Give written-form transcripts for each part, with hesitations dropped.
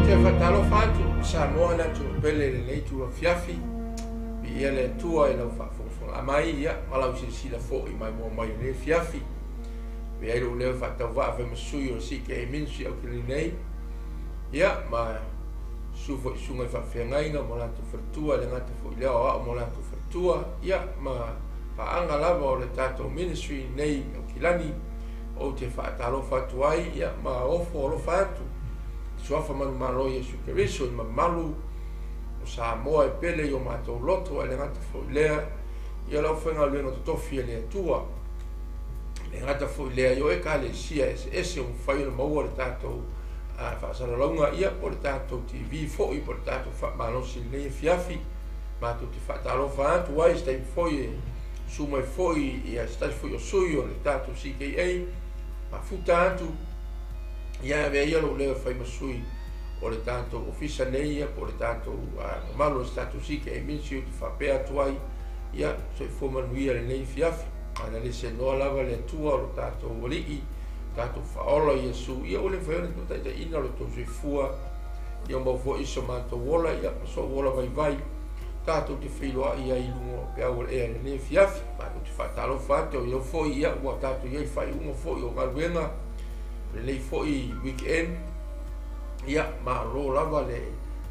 te faatalofa atu Samoa le atunuu pele i lenei itula afiafi. Viia le Atua i lau faafogafoga mai ia ma lau silasila foi maimoa mai i lenei afiafi. Avea ai lou leo e faatauvaa fai ma sui o le CKA Ministry Aukilani nei. Ia ma susu foi i susuga i faafeagaiga ma latou faletua, e le gata foi i lea o au ma latou faletua, ia ma paaga lava o le tatou ministry nei i Aukilani. Ou te faatalofa atu ai ia ma ofo alofa atu i Suafa manumalo Iesu Keriso i mamalu o Samoa e pele i o matou loto, ae le gata foi i lea ia le aufaigaluega totofi a le Atua. E le gata foi i lea i o Ekalesia eseese ua mafai ona maua le tatou faasalalauga ia po o le tatou TV foi po o le tatou faamalosi i lenei afiafi. Matou te faatalofa atu ai se taimi foi e susu mai foi ia se tasi foi o sui o le tatou CKA mafuta atu ia avea ia lou leo e fai ma sui o le tatou ofisa nei ia po o le tatou mamalu o se tatou CKA Ministry ou te faapea atu ai ia soifua manuia lenei afiafi. Ana le senoa lava le Atua o lo tatou Alii, tatou Faaola Iesu, ia ua le mafai ona taitaiina lo tou soifua, ia maua foi so matou ola, ia ma sou ola vaivai, tatou te feiloai ai i luga o peau o le ea i lenei afiafi. Matou te faatalofa atu o iau foi, ia ua tatou i ai faaiuga foi o galuega lenei foi weekend. Ia malo lava le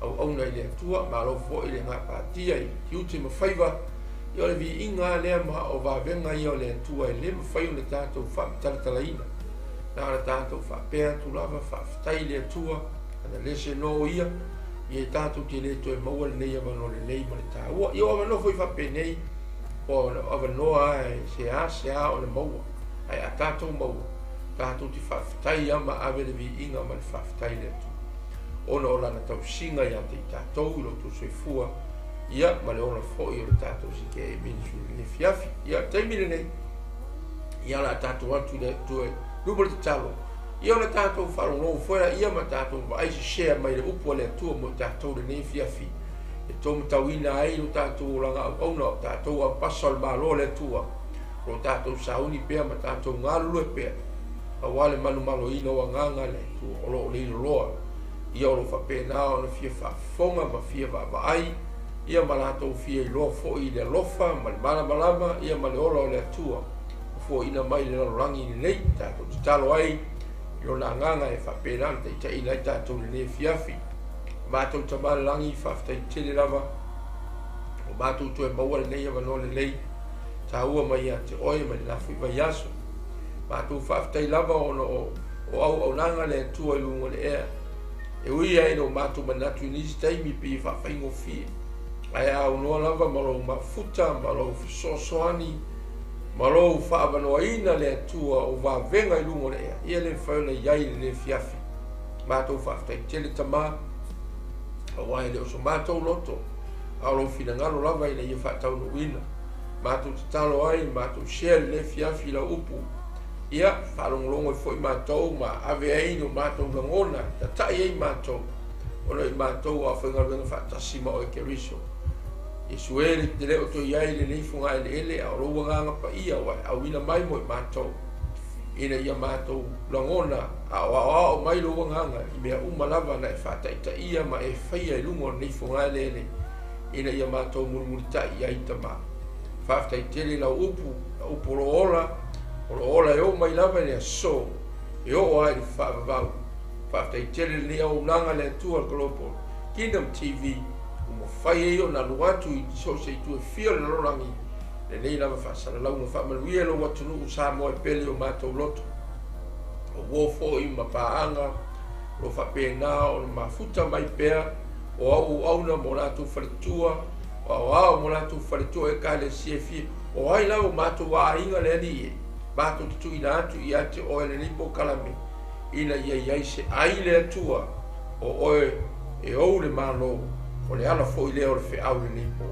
auauna i le Atua, malo foi le gapatia i tiute ma faiva. Ia o le viiga lea ma o vavega ia o le Atua e le mafai ona tatou faamatalatalaina. Na ona tatou faapea atu lava, faafetai i le Atua, ana le senoa o ia, ia tatou te le toe maua lenei avanoa lelei ma le taua. Ia o avanoa foi faapenei, o avanoa e seasea ona maua, ae a tatou maua, tatou te faafetai lava ma ave le viiga ma le faafetai i le Atua, ona o lana tausiga ia te i tatou i lo outou soifua, ia ma le ola foi o le tatou CKA Ministry i lenei afiafi. Ia, o le taimi lenei, ia o le a tatou atu i le Atua i luma o le tatalo, ia ona tatou faalogologo foi laia ma tatou vaai se share mai le upu a le Atua mo i tatou lenei afiafi, e taumatauina ai lo tatou olaga auauna o tatou aupasa o le Malo o le Atua, o lo tatou sauni pea ma tatou galulue pea, aua le manumaloina o agaga a le Atua o lo o leiloloa, ia o lo o faapena ona fia faafofoga ma fia vaavaai, ia ma latou fia iloa foi i le alofa ma le malamalama, ia ma le ola o le Atua ua foaiina mai i le lalolagi lenei. Tatou tatalo ai i lona agaga e faapena ona taitaiina ai tatou i lenei afiafi. Matou Tama i le Lagi, faafetai tele lava ua matou toe maua lenei avanoa lelei taua mai ia te oe mai lena foi vaiaso. Matou faafetai lava ona o auaunaga le Atua i luga o le ea. E ui ai lo matou manatu i nisi taimi pei e faafaigofie, ae a aunoa lava ma lou mafuta ma lou fesoasoani ma lou faaavanoaina le Atua o vavega i luga o le ea, ia le mafai ona i ai i lenei afiafi. Matou faafetai tele Tama, aua e le o so matou loto, a o lou finagalo lava ina ia faataunuuina. Matou tatalo ai, matou share lenei afiafi i lau upu, ia faalogologo ai foi matou ma ave ai lo matou lagona, tatai ai matou, ona i matou a faigaluega faatasi ma oe Keriso. Iesu e, le te le o toe i ai lenei fogaeleele, a o lou agaga paia ua e auina mai mo i matou, ina ia matou lagona a o aoao mai lou agaga i mea uma lava na e faataitaia ma e faia i luga o lenei fogaeleele, ina ia matou mulimulitai i ai Tama. Faafetai tele i lau upu, lau upu o lo o ola, o lo o ola e oo mai lava i le aso, e oo lava i le faavavau. Faafetai tele i lenei auaunaga a le Atua le Global Kingdom TV ua mafai ai ona alu atu i so o se itu e fia o le lalolagi lenei lava faasalalauga. Faamanuia i lou atunuu Samoa e pele i o matou loto, o uo foi ma paaga o lo o faapena ona mafuta mai pea o auauauna mo latou faletua, o aoao mo latou faletua Ekalesia e fia, o ai lava o matou aiga le Alii e, matou te tuuina atu ia te oe lenei polokalame, ina ia i ai se ai le Atua o oe e ou le Malo, o le ala foi lea o le feau i lenei po.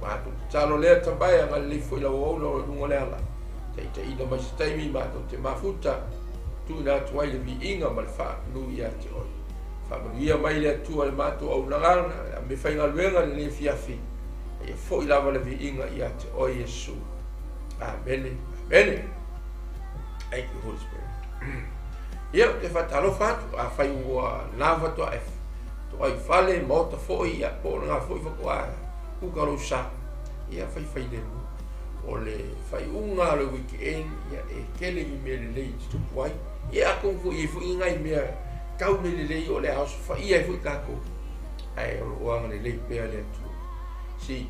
Matou tatalo lea Tama e agalelei foi lau auauna o lo o i luga o le ala, taitaiina mai se taimi matou te mafuta, tuuina atu ai le viiga ma le faamanu ia te oe. Faamanuia mai le Atua i le matou auaunaga a me faigaluega i lenei afiafi, a ia foi lava le viiga ia te oe Iesu. Amene, amene. Thank you, Holy Spirit. Ia, ou te faatalofa atu, afai ua na faatoa e Toai fale, maota foi, ia, po o lena foi faatoa kuka lou sa, ia faifai lemu. O le faaiuga o le weekend, ia, e tele ni mea lelei e tutupu ai. Ia, atonu foi e i ai foi nai mea tau le lelei o le a osofaia ai foi tatou, ae o lo o agalelei pea le Atua. Se i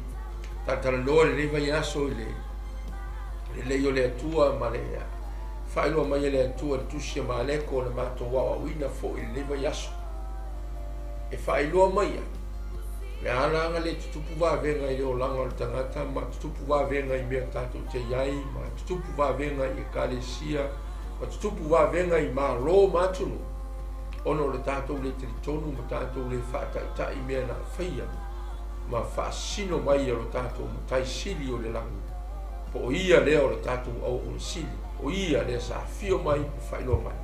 talatalanoa lenei vaiaso i le lelei o le Atua ma le faailoa mai e le Atua i le Tusi a Maleko o le matou aoaoina foi i lenei vaiaso. E faailoa mai ai le ala le tutupu vavega i le olaga o le tagata ma tutupu vavega i mea tatou te i ai ma tutupu vavega i ekalesia ma tutupu vavega i malo ma atunuu, ona o le tatou le talitonu ma tatou le faataitai mea na faia ma faasino mai e lo tatou Matai Sili o le lagi, po o ia lea o le tatou auauna sili, o ia lea sa afio mai ma faailoa mai.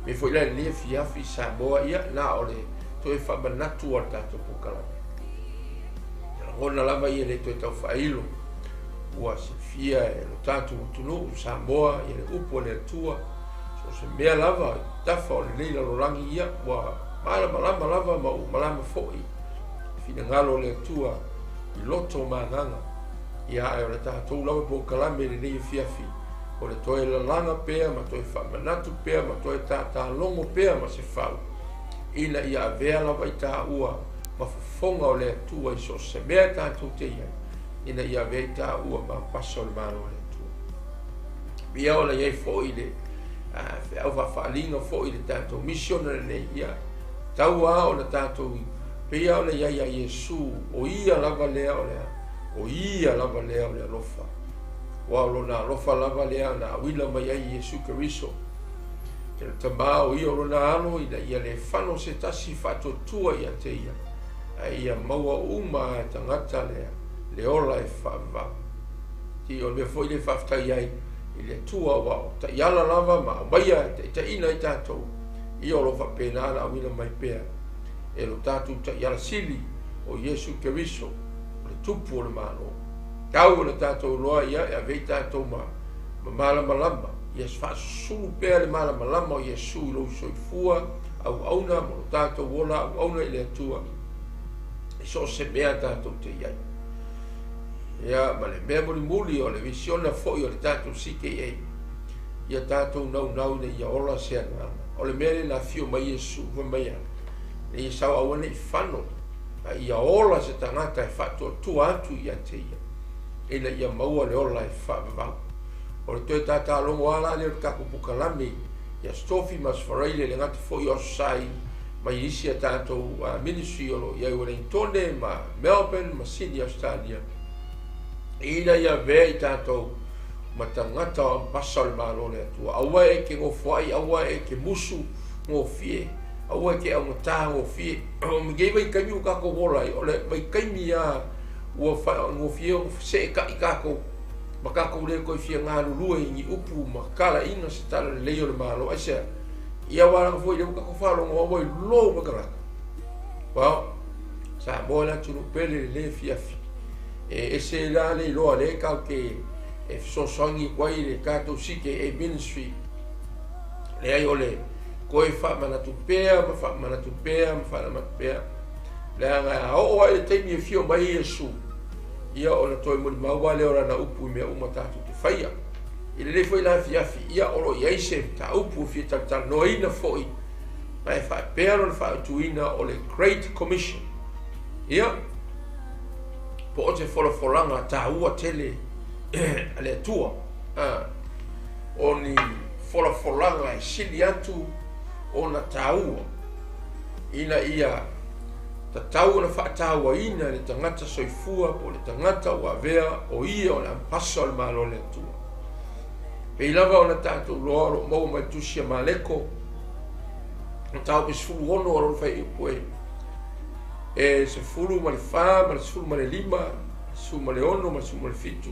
Me foi la i lenei afiafi Samoa, ia na o le toe faamanatu o le tatou polokalame. Lagona lava ia le toe tau faailo, ua silafia e lo tatou atunuu Samoa ia le upu a le Atua, so o se mea lava i tafa o lenei lalolagi, ia ua malamalama lava ma ua malama foi finagalo o le Atua i loto ma agaga. Ia, ae o le tatou lava polokalame i lenei afiafi, o le toe lalaga pea ma toe faamanatu pea ma toe tatalogo pea ma se fau, ina ia avea lava i taua ma fofoga o le Atua i so o se mea tatou te i ai, ina ia avea i taua ma pasa o le Malo o le Atua. Ia ona i ai foi le feau faafaaaliga foi i le tatou misiona lenei, ia tau lava ona tatou pei lava ona i ai ia Iesu, o ia lava lea o le o ia lava lea o le alofa. Aua o lona alofa lava lea na auina mai ai Iesu Keriso, te le Tamā o ia o lona alo, ina ia le fano se tasi faatuatua ia te ia, ae ia maua uma e tagata lea le ola e faavavau. Ti o le mea foi le faafetai ai i le Atua, ua o taiala lava ma aumaia e taitaiina ai tatou, ia o lo o faapena na auina mai pea e lo tatou taiala sili o Iesu Keriso, o le Tupu o le Malo. Tau o le tatou iloa ia e ave ai tatou ma malamalama, ia faasusulu pea le malamalama o Iesu i lou soifua auauna ma lo tatou ola auauna i le Atua i so o se mea tatou te i ai. Ia, ma le mea mulimuli o le visiona foi o le tatou CKA, ia tatou naunau ina ia ola se agaga. O le mea lea na afio mai Iesu fai mai ai, ina ia sau aua ne i fano, a ia ola se tagata e faatuatua atu ia te ia, ina ia maua le ola e faavavau. O le toe tatalogo lava la lea o le tatou polokalame ia Aso Tofi ma Aso Faraile, le gata foi o Aso Sa mai isi a tatou ministry o lo o i ai Wellingtone ma Melbourne ma Sydney, Australia, ina ia avea i tatou ma tagata o ampasa o le Malo o le Atua. Aua e te nofoai, aua e te musu gofie, aua e te augata gofie. O lenei vaitaimi ua tatou ola ai, o le vaitaimi lava ua faigofie ona feseetai tatou ma tatou le toe fia galulue i ni upu ma talaiga se tala lelei o le Malo. Aisea? Ia aua leaga foi lea ua tatou faalogo ua iloa uma tagata. Well, Samoa le atunuu pele lenei afiafi. E ese la le iloa lea tatou te e fesoasoani atu ai le tatou CKA Ministry. Leai, o le toe faamanatu pea ma faamanatu pea ma faamanatu pea. Leaga a oo ai le taimi e fio mai Iesu, ia ona toe molimau lava lea o lana upu i mea uma tatou te faia. I lenei foi la afiafi, ia o lo o i ai se mataupu e fia talatalanoaina foi, ma e faapea lona faautuina o le Great Commission. Ia, po o se folafolaga taua tele a le Atua, o ni folafolaga e sili atu ona taua, ina ia tatau ona faatauaina le tagata soifua po o le tagata ua avea o ia o le ampasa o le Malo o le Atua. Pei lava ona tatou iloa o lo o maua mai le Tusi a Maleko, mataupu 16 o lona fuaiupu e 14 ma le 15, 16 ma le 17.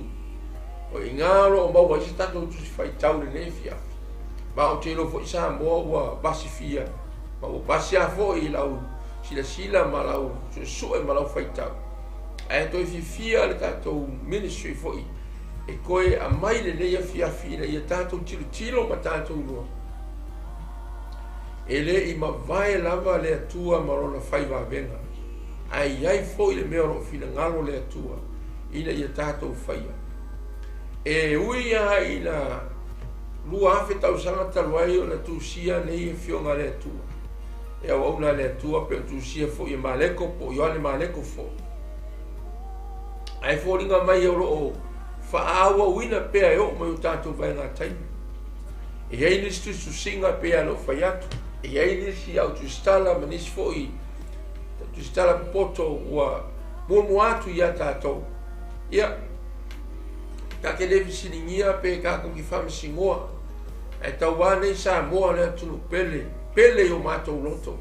O i ina o lo o maua ai se tatou tusi faitau i lenei afiafi. Ma ou te iloa foi Samoa ua vasifia, ma ua vasi lava foi i lau silasila ma lau suesue ma lau faitau. Ae toe fiafia le tatou ministry foi e toe aumai lenei afiafi ina ia tatou tilotilo ma tatou iloa E le i mavae lava le Atua ma Lona fai vavega, ae i ai foi le mea o lo o finagalo le Atua ina ia tatou faia. E ui lava ina 2000 tausaga talu ai ona tusia nei Afioga a le Atua, e auauna a le Atua pe o tusia foi e Maleko po o Ioane Maleko foi, ae foliga mai o lo o faaauauina pea e oo mai o tatou vaega taimi. E i ai nisi tusitusiga e pei lava ona ou fai atu, e i ai nisi au tusitala ma nisi foi tusitala popoto ua muamua atu ia tatou. Ia, ta te le fesiligia pe tatou te faamasinoa, ae tauva nei Samoa le atunuu pele, pele i o matou loto.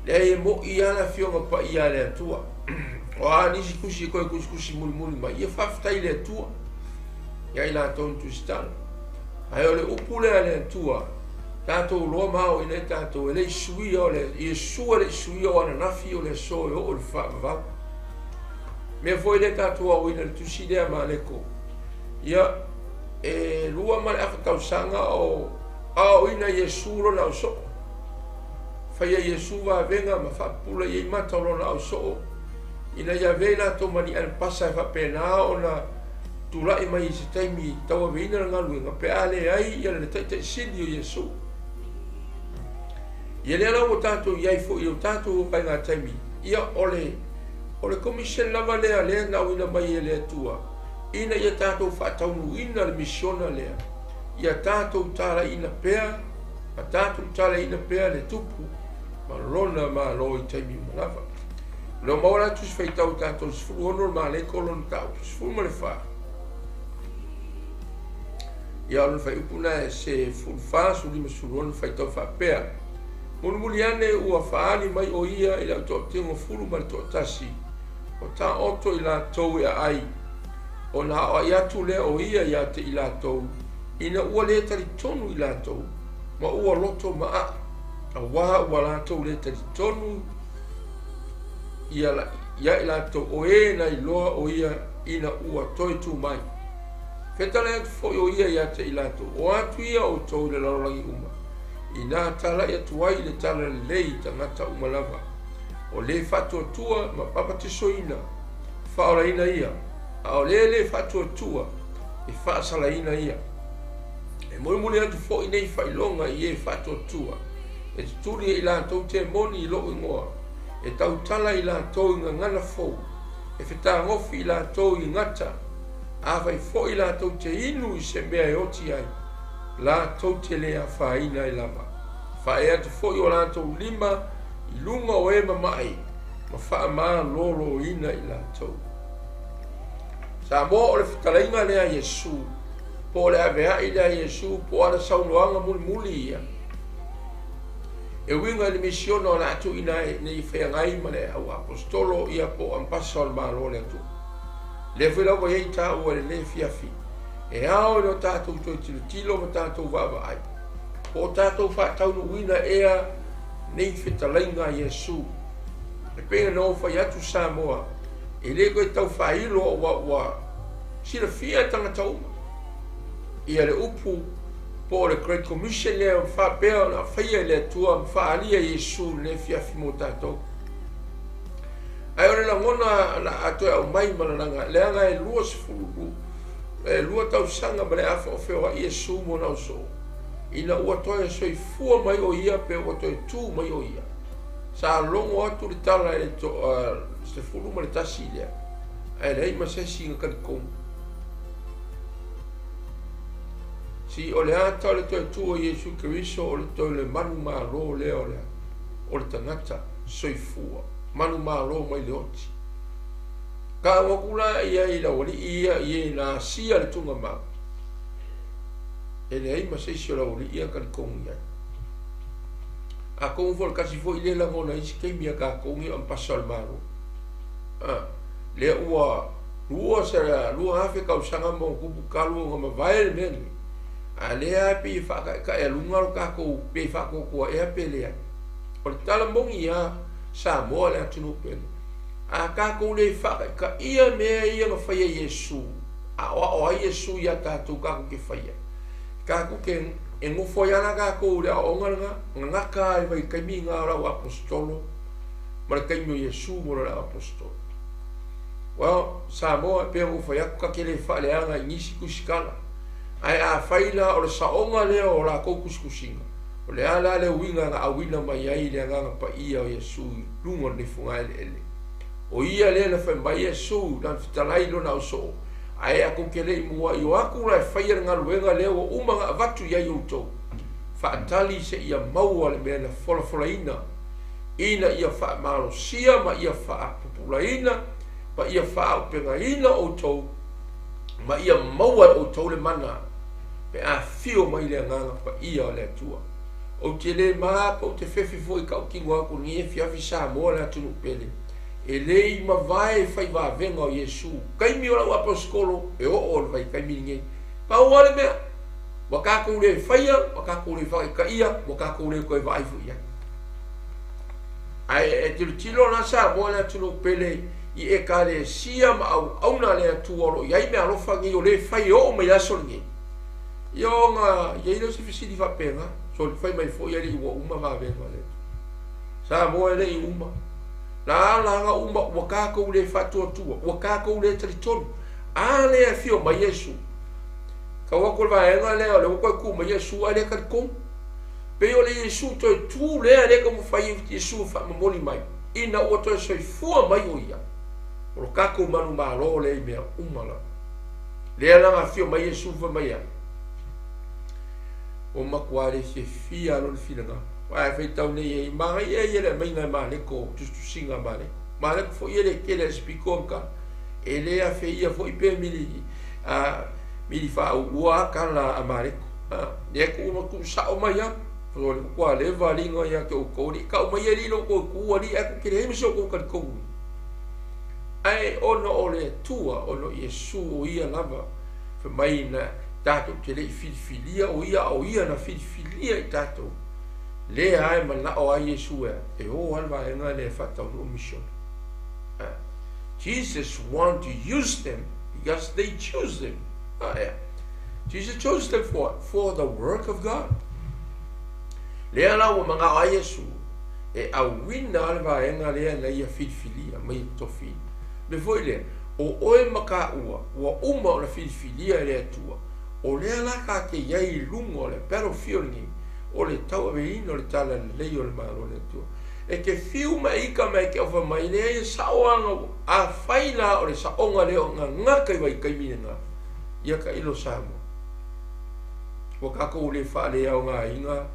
Leai, e mo'i lava le Afioga Paia a le Atua. O a nisi tusi e toe tusitusi mulimuli mai, ia faafetai i le Atua ia i latou na tusitala. Ae o le upu lea a le Atua, tatou loa ma aoina ai tatou, e le i suia o le Iesu e le i suia o ananafi o le aso e oo i le faavavau. Mea foi lea tatou aoina i le tusi lea a Maleko, ia e 2.5 tausaga o aoaoina Iesu lona ausoo. Faia Iesu vavega ma faapupula i ai mata o lona ausoo, ina ia avea i latou ma ni anapasa e faapena ona tulai mai i se taimi tauaveina le galuega pe a leai ia le Taitai Sili o Iesu. Ia lea la ua tatou i ai foi i o tatou vaegataimi, ia o le o le commission lava lea lea na auina mai e le Atua ina ia tatou faataunuuina le misiona lea, ia tatou talaiina pea ma tatou talaiina pea le Tupu ma lona Malo i taimi uma lava. O lea ua maua la tusi faitau i tatou 16 le Maleko lona mataupu 14. Ia o lona fuaiupu lena e 14, 15, 16 faitau faapea. Mulimuli ane ua faaali mai o ia i le au toatino 11, o taoto i latou e aai, ona aoai atu lea o ia ia te i latou, ina ua le talitonu i latou, ma ua loto maaa, auā ua latou le talitonu ia i latou o e na iloa o ia ina ua toe tu mai. Fetalai atu foi o ia ia te i latou, o atu ia outou i le lalolagi uma, ina talai atu ai i le tala lelei i tagata uma lava, o le faatuatua ma papatisoina, faaolaina ia, a o le le faatuatua, e faasalaina ia. E mulimuli atu foi nei faailoga i e faatuatua, e tutuli e i latou temoni i lou igoa, e tautala i latou i gagana fou, e fetagofi i latou i gata, afai foi latou te inu i se mea e oti ai, latou te le afaina ai lava. Faaee atu foi o latou lima i luga o e mama'i ma faamaloloina i latou. Samoa, o le fetalaiga lea a Iesu, po o le avea'i lea a Iesu, po o ana saunoaga mulimuli ia, e uiga i le misiona o le a tuuina ai nei feagai ma le au aposetolo ia po o ambasa o le Malo o le Atua. Lea foi la ua i ai taua i lenei afiafi, e ao i lo tatou toe tilotilo ma tatou vaavaai, po o tatou faataunuuina ea nei fetalaiga a Iesu. E pei ona ou fai atu Samoa, e le toe tau faailo ua ua silafia e tagata uma ia le upu po o le Great Commission lea faapea ona faia e le Atua ma faaalia Iesu i lenei afiafi mo tatou. Ae o le lagona la a toe aumai ma lalaga, leaga e 22 tausaga ma le afa o feoai Iesu ma ona ausoo, ina ua toe soifua mai o ia pe ua toe tu mai o ia. Sa logo atu le tala i le 11 lea, ae leai ma se isi na talitonu. Si o le ata o le toe tu o Iesu Keriso o le toe le manumalo lea o le, o le tagata soifua, manumalo mai le oti. Ka au atu la ia i le aualii ia i e na asia le tugamau. E leai ma se isi o le aualii ia na talitonu i ai. Atonu foi o le tasi foi lea lagona i isi taimi a tatou nei o ambasa o le Malo. A, lea ua 2000 tausaga ma ona tupu talu ona mavae le mea lenei. A lea lava e pei e faataetaealuga lo tatou pe faatoatoa ea pe leai. O le tala moni lava, Samoa le atunuu pele. A tatou le faataitaia mea ia na faia e Iesu, aoao ai Iesu ia tatou tatou te faia. Tatou te E nofo ai lava la tatou i le aoaoga lena, gagata lava i le vaitaimi lena o le au aposetolo ma le taimi o Iesu ma lona aposetolo. Well, Samoa, e pei ona ou fai atu, ta te le faaleaga i nisi tusitala. Ae afai la o le saoga lea o latou tusitusiga, o le a la le uiga na auina mai ai le Agaga Paia o Iesu i luga o lenei fogaeleele? O ia lea na fai mai Iesu, Lana fetalai i lona ausoo, Ae a tou te le i muai o atu la e faia le galuega lea ua uma ona avatu i ai outou, faatali seia maua le mea na folafolaina, ina ia faamalosia ma ia faapupulaina ma ia faaaupegaina outou, ma ia maua e outou le mana pe a afio mai le Agaga Paia o le Atua. Ou te le ma pe ou te fefe foi i tautino atu i lenei afiafi Samoa le atunuu pele, e le i mavae fai vavega o Iesu, taimi o lau aposetolo e oo i le vaitaimi lenei. Pau lava le mea, ua tatou le faia, ua tatou le faataitaia, ua tatou le toe vaai foi i ai. Ae e tilotilo la Samoa le atunuu pele i Ekalesia ma auauna a le Atua o lo o i ai meaalofa nei o lea e fai e oo mai i le aso lenei. Ia ona i ai lea o se fesili faapena, soli fai mai foi e le i ua uma vavega o le Atua. Samoa e le i uma. Na ala aga uma ua tatou le faatuatua, ua tatou le talitonu. A lea e afio mai Iesu. Tau atu le vaega lea o lea ua toe tu mai Iesu ae le talitonu. Pei o le Iesu toe tu lea lea e taumafai ai Iesu e faamomoli mai ina ua toe soifua mai o ia. O lo tatou manumalo lea i mea uma lava. Lea la na afio mai Iesu fai mai a. Ua matua le fiafia lona finagalo. Aua e faitau nei i ai, manaia ia le aumaiga e Mareko, tusitusiga a Mareko. Mareko foi e le tele a se pito ona tala. E le afeia foi pe mili, a, mili faauua a tala a Mareko. A, lea tuu ma tuu sao mai a. O le matua leva aliga ia te outou, alii, tau mai alii lo outou tu alii, ae tou te leai ma se outou talitonu. Ae ona o le Atua, ona o Iesu o ia lava, fai mai na tatou te le i filifilia o ia, a o ia na filifilia i tatou. Lea lava e manao ai Iesu e, e o lava le vaega lea e faataunuu le misiona. Jesus want to use them because they choose him. Ah, yeah. Jesus chose them for what? For the work of God. Lea la ua manao ai Iesu e auina le vaega lea na ia filifilia ma ia tofiina. Mea foi lea, o oe ma kāua ua uma ona filifilia e le Atua, o lea la ka te i ai i luga o le battlefield lenei, o le tauaveina o le Tala Lelei o le Malo o le Atua. E te fiu ma e ika ma e te ofa mai, leai e sao lava, afai la o le saoga lea o gagata i vaitaimi lena, ia tailo Samoa. Ua tatou le faaleaogaina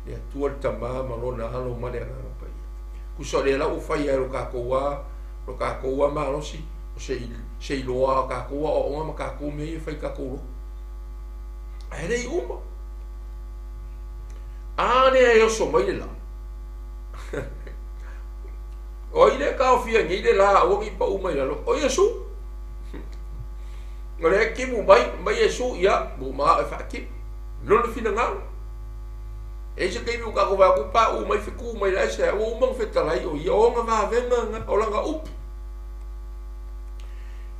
le Atua le Tama ma Lona Alo ma le Agaga Paia. Tusa o lea la ua fai ai lo tatou a, lo tatou a malosi, o se, se iloa o tatou aoaoga ma tatou mea ia e fai i tatou lotu. Ae le i uma. A lea e oso mai le la. O ai lea e taofia nei le la aua ne i pau mai lalo? O Iesu. O lea e timu mai, mai Iesu, ia, ua manao e faatimu. Lona finagalo. E i ai se taimi ua tatou vaai atu pauu mai fetu mai la aisea, ua uma ona fetalai o ia, o ona vavega, o lana upu.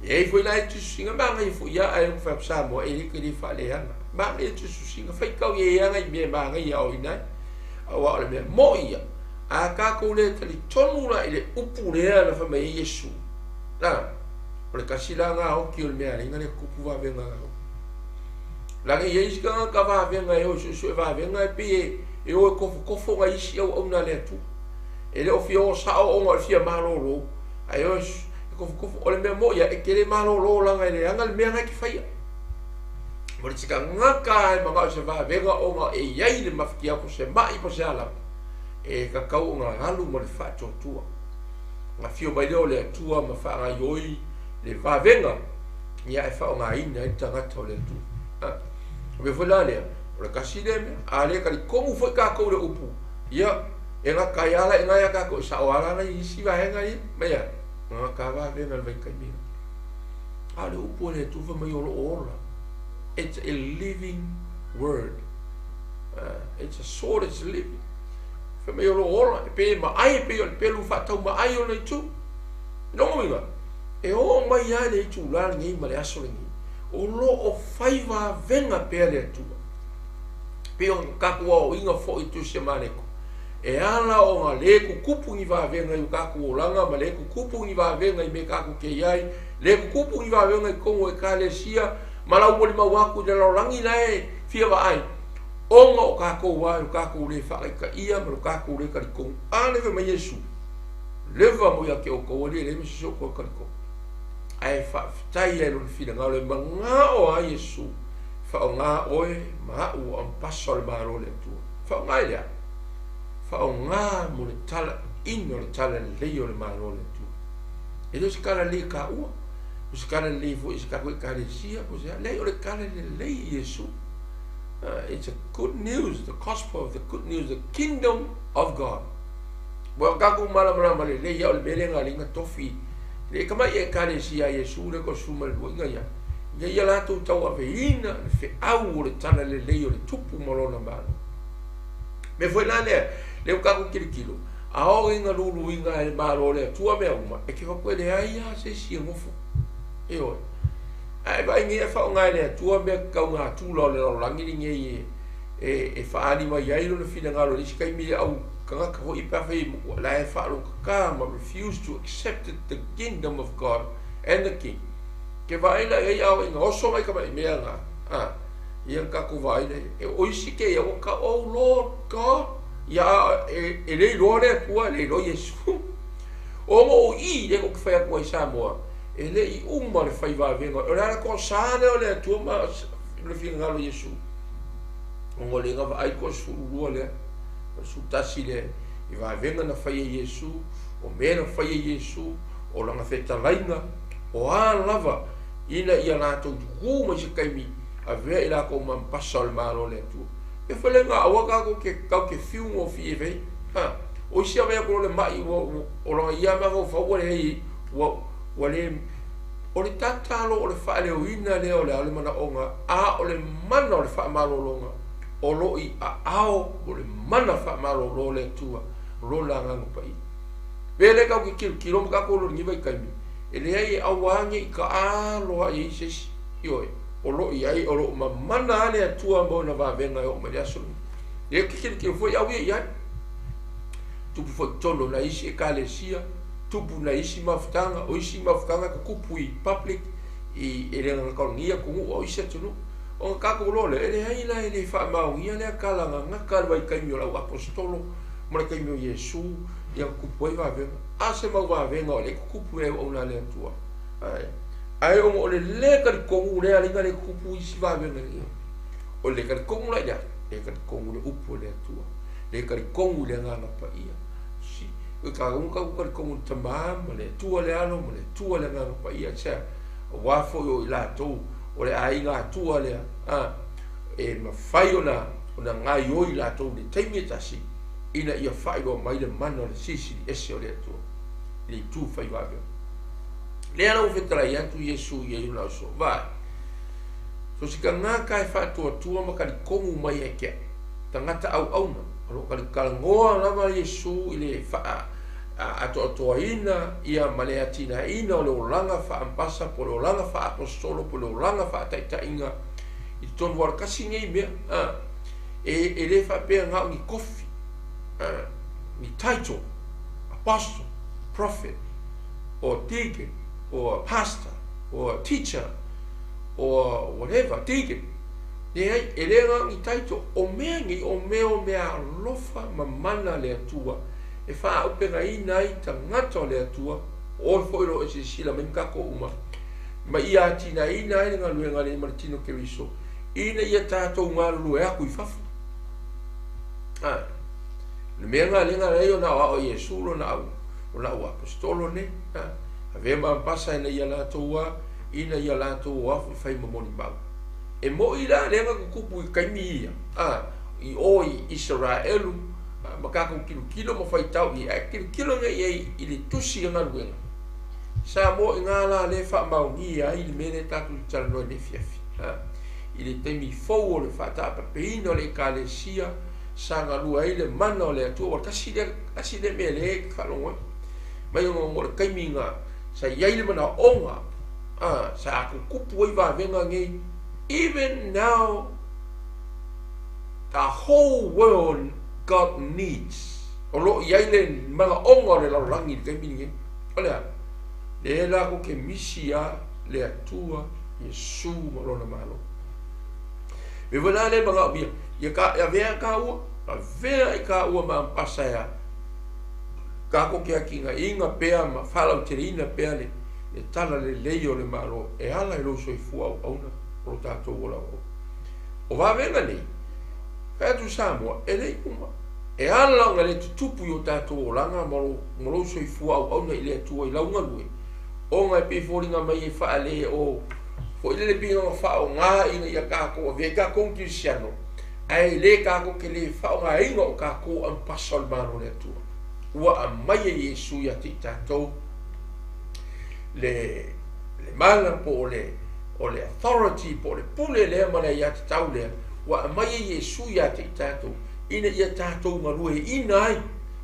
E i ai foi la e tusitusiga, manaia foi ia ae fai atu Samoa e le tele faaleaga. Manaia tusitusiga, faitau i ai ana i mea e manaia aoina ai. Aua o le mea moi ia, a tatou le talitonu la i le upu lea na fai mai ai Iesu, na, o le tasi la gaoki o le mea alai na le tupu vavega gaoki. Laga e i ai isi tagata vavega e o e suesue vavega e pei e o e tofotofo nai isi auauna a le Atua. E le o fia o sao ona o le fia malolo, ae o e tofotofo. O le mea moi ia, e te le malolo laga e leaga le mea na e te faia. O le isi tagata e manao i se vavega ona e i ai le mafatia po o se mai po o se a lava, e tatau ona alu ma le faatuatua. Ona afio mai lea o le Atua ma faagaoioi le vavega ia e faaaogaina ai le tagata o le Atua. A, o mea foi la lea, o le tasi lea mea. A le talitonu foi tatou i le upu, ia, e gata ai lava la i ina ia tatou e sao lava la i isi vaega ia, mai a, gata vavega i le vaitaimi. A o le upu a le Atua fai mai o lo o ola. It's a living word. It's a sword, it's living. Fai mai o lo o ola, e pei e maai, e pei o le pelu faatau maai ona itu. Lona uiga, e oo mai lava i le itula lenei ma le aso lenei, o lo o fai vavega pea le Atua. Pei o kakou aoaoina foi i le Tusi a Mareko, e ala ona lē tutupu ni vavega i o tatou olaga ma lē tutupu ni vavega i mea tatou te i ai, lē tutupu ni vavega i totonu o Ekalesia ma lau molimau atu i le lalolagi la e fia vaai, ona o tatou lava i lo tatou lē faataitaia ma lo tatou lē talitonu. A lea fai mai Iesu, Leva mo ia te outou alii e leai ma se isi o toe talitonu. Ae faafetai ai i lona finagalo e manao lava Iesu Faaaoga oe ma a'u o ampasa o le Malo o le Atua. Faaaoga i le a? Faaaoga mo le tala'ina o le talalelei o le Malo o le Atua. E le o se talalelei e taua, o se talalelei foi i se tatou Ekalesia po o se a. Leai, o le talalelei i Iesu. It's a good news, the gospel of the good news, the kingdom of God. Ua tatou malamalama lelei lava o le mea lea na alii na tofi le tamai Ekalesia a Iesu lea 12 ina ia ina ia latou tauaveina le feau o le talalelei o le Tupu ma lona Malo. Mea foi la lea, lea ua tatou tilotilo, a oo ina luluina e le Malo o le Atua mea uma, e te faapea e leai lava se isi e nofo. Ioe. Ae vaai nei e faaaoga e le Atua mea taunatura o le lalolagi lenei e e faaali mai ai lona finagalo i le isi taimi le au tagata foi pe afai la e faalogotata ma refuse to accept the kingdom of God and the king. Ke vaai la i ai a ina oso mai ka mai mea na a ia na tatou vaai la e o isi ke ia ua ka oh Lord God ia e le iloa le Atua e le iloa Iesu. Ona o i lea ou te fai atu ai Samoa e le i uma le fai vavega o le ala toasa lea o le Atua ma le finagalo o Iesu. Ona o lea na vaai le 12 lea, o le 11 lea i vavega na fai e Iesu, o mea na fai e Iesu, o lana fetalaiga, o a lava ina ia latou tutu mai se taimi avea i latou ma ampasa o le Malo o le Atua. E fai le ga aua tatou te tau te fiu gofie fei. Ha, o isi ave atu loa le ma'i ua o lana ia mafaufau ua leai ua ua le O le tatalo o le faaleoina lea o le a o le manaoga, a o le mana o le faamalologa o lo o i aao o le mana faamalolo o le Atua, Lona Agaga Paia. Pea lea tatou te tilotilo ma tatou iloa i lenei vaitaimi, e leai e aua ne i taalo lava i ai se isi, ioe, o lo o i ai, o lo o mamana lava le Atua ma ona vavega e oo mai i le aso lenei. Lea ou te tilotilo foi au ia i ai, tupu foi i totonu o nai isi Ekalesia, tupu nai isi mafutaga, o isi mafutaga e tutupu i public, i e le gagataonia atunuu a o isi atunuu. Ona tatou iloa lea, e leai la e le faamaonia lea tala na gata i le vaitaimi o le au aposetolo ma le taimi o Iesu, ia tutupu ai vavega. A se mau vavega o lea e tutupu i le auauna a le Atua. Ae, ae ona o le lē talitonu lea alii na le tutupu isi vavega ia. O le talitonu la i le a? Le talitonu i le upu a le Atua. Le talitonu i le Agaga Paia. Si, o tatou tatou talitonu i le Tama ma le Atua le Alo ma le Atua le Agaga Paia, sea, aua foi o i latou o le aiga Atua lea, a, e mafai ona, ona gaioi latou i le taimi e tasi, ina ia faailoa mai le mana o le Silisili Ese o le Atua i le itu fai vavega. Lea la ua fetalai atu Iesu i ai ona uso, vaai, so se tagata e faatuatua ma talitonu mai ia te au, tagata auauna, o lo o talanoa lava Iesu i le faa atoatoaina ia ma le atinaeina o le olaga faa-ambasa po o le olaga faa-aposetolo po o le olaga faa-taitaiga i totonu o le tasi nei mea. A, e, e le faapea na o ni tofi, a, ni title, apostle, prophet, or deacon, or pastor, or teacher, or whatever, deacon. Leai, e le na o ni title. O mea nei, o mea o mea alofa ma mana a le Atua e faaaupegaina ai tagata o le Atua, o oe foi o lo o e silasila mai ma tatou uma, ma ia atinaeina ai le galuega a le ma le tino Keriso, ina ia tatou galulue aku i fafo. A, le mea lena lea na leai ona aoao e Iesu lona au, lona au aposetolo nei, a, avea ma ampasa ina ia latou a, ina ia latou o afu i fai ma molimau. E mo'i la lea na tutupu i taimi ia, a, i o i Isaraelu, ma tatou tilotilo ma faitau i ai, ae tilotilo nei i ai i le tusi a galuega. Samoa i ngā la lea e faamaonia ai le mea lea tatou te talanoa i le afiafi. I le taimi fou o le faataapapeina o le Ekalesia, sa galue ai le mana o le Atua, ua tasi lea, tasi lea mea lea e faalogo ai. Mai ona o le taimi na sa i ai le manaoga, sa tutupu ai vavega nei, even now, The whole world got needs. O lo o i ai le manaoga o le lalolagi i le taimi lenei. O le a? Lea latou te misi a le Atua Iesu ma Lona Malo. Mea foi la lea e manaomia, ia ka, e avea taua, avea i taua ma ampasa e a tatou te atinaeina pea ma faalauteleina pea le, le tala lelei o le Malo e ala i lou soifua auauna o lo tatou ola auauna. O vavega nei, fai atu Samoa, e le i uma. E ala ona le tutupu i o tatou olaga ma lou soifua auauna i le Atua i lau galue, ona e pei e foliga mai e faale o foi lele pei ona faaaoga ina ia tatou avea ai tatou ma kerisiano, ae le tatou te le faaaogaina o tatou ampasa o le Malo o le Atua. Ua aumai e Iesu ia te i tatou le le mana po o le o le authority po o le pule lea ma le aiatatau lea ua aumai e Iesu ia te i tatou ina ia tatou galueaiina ai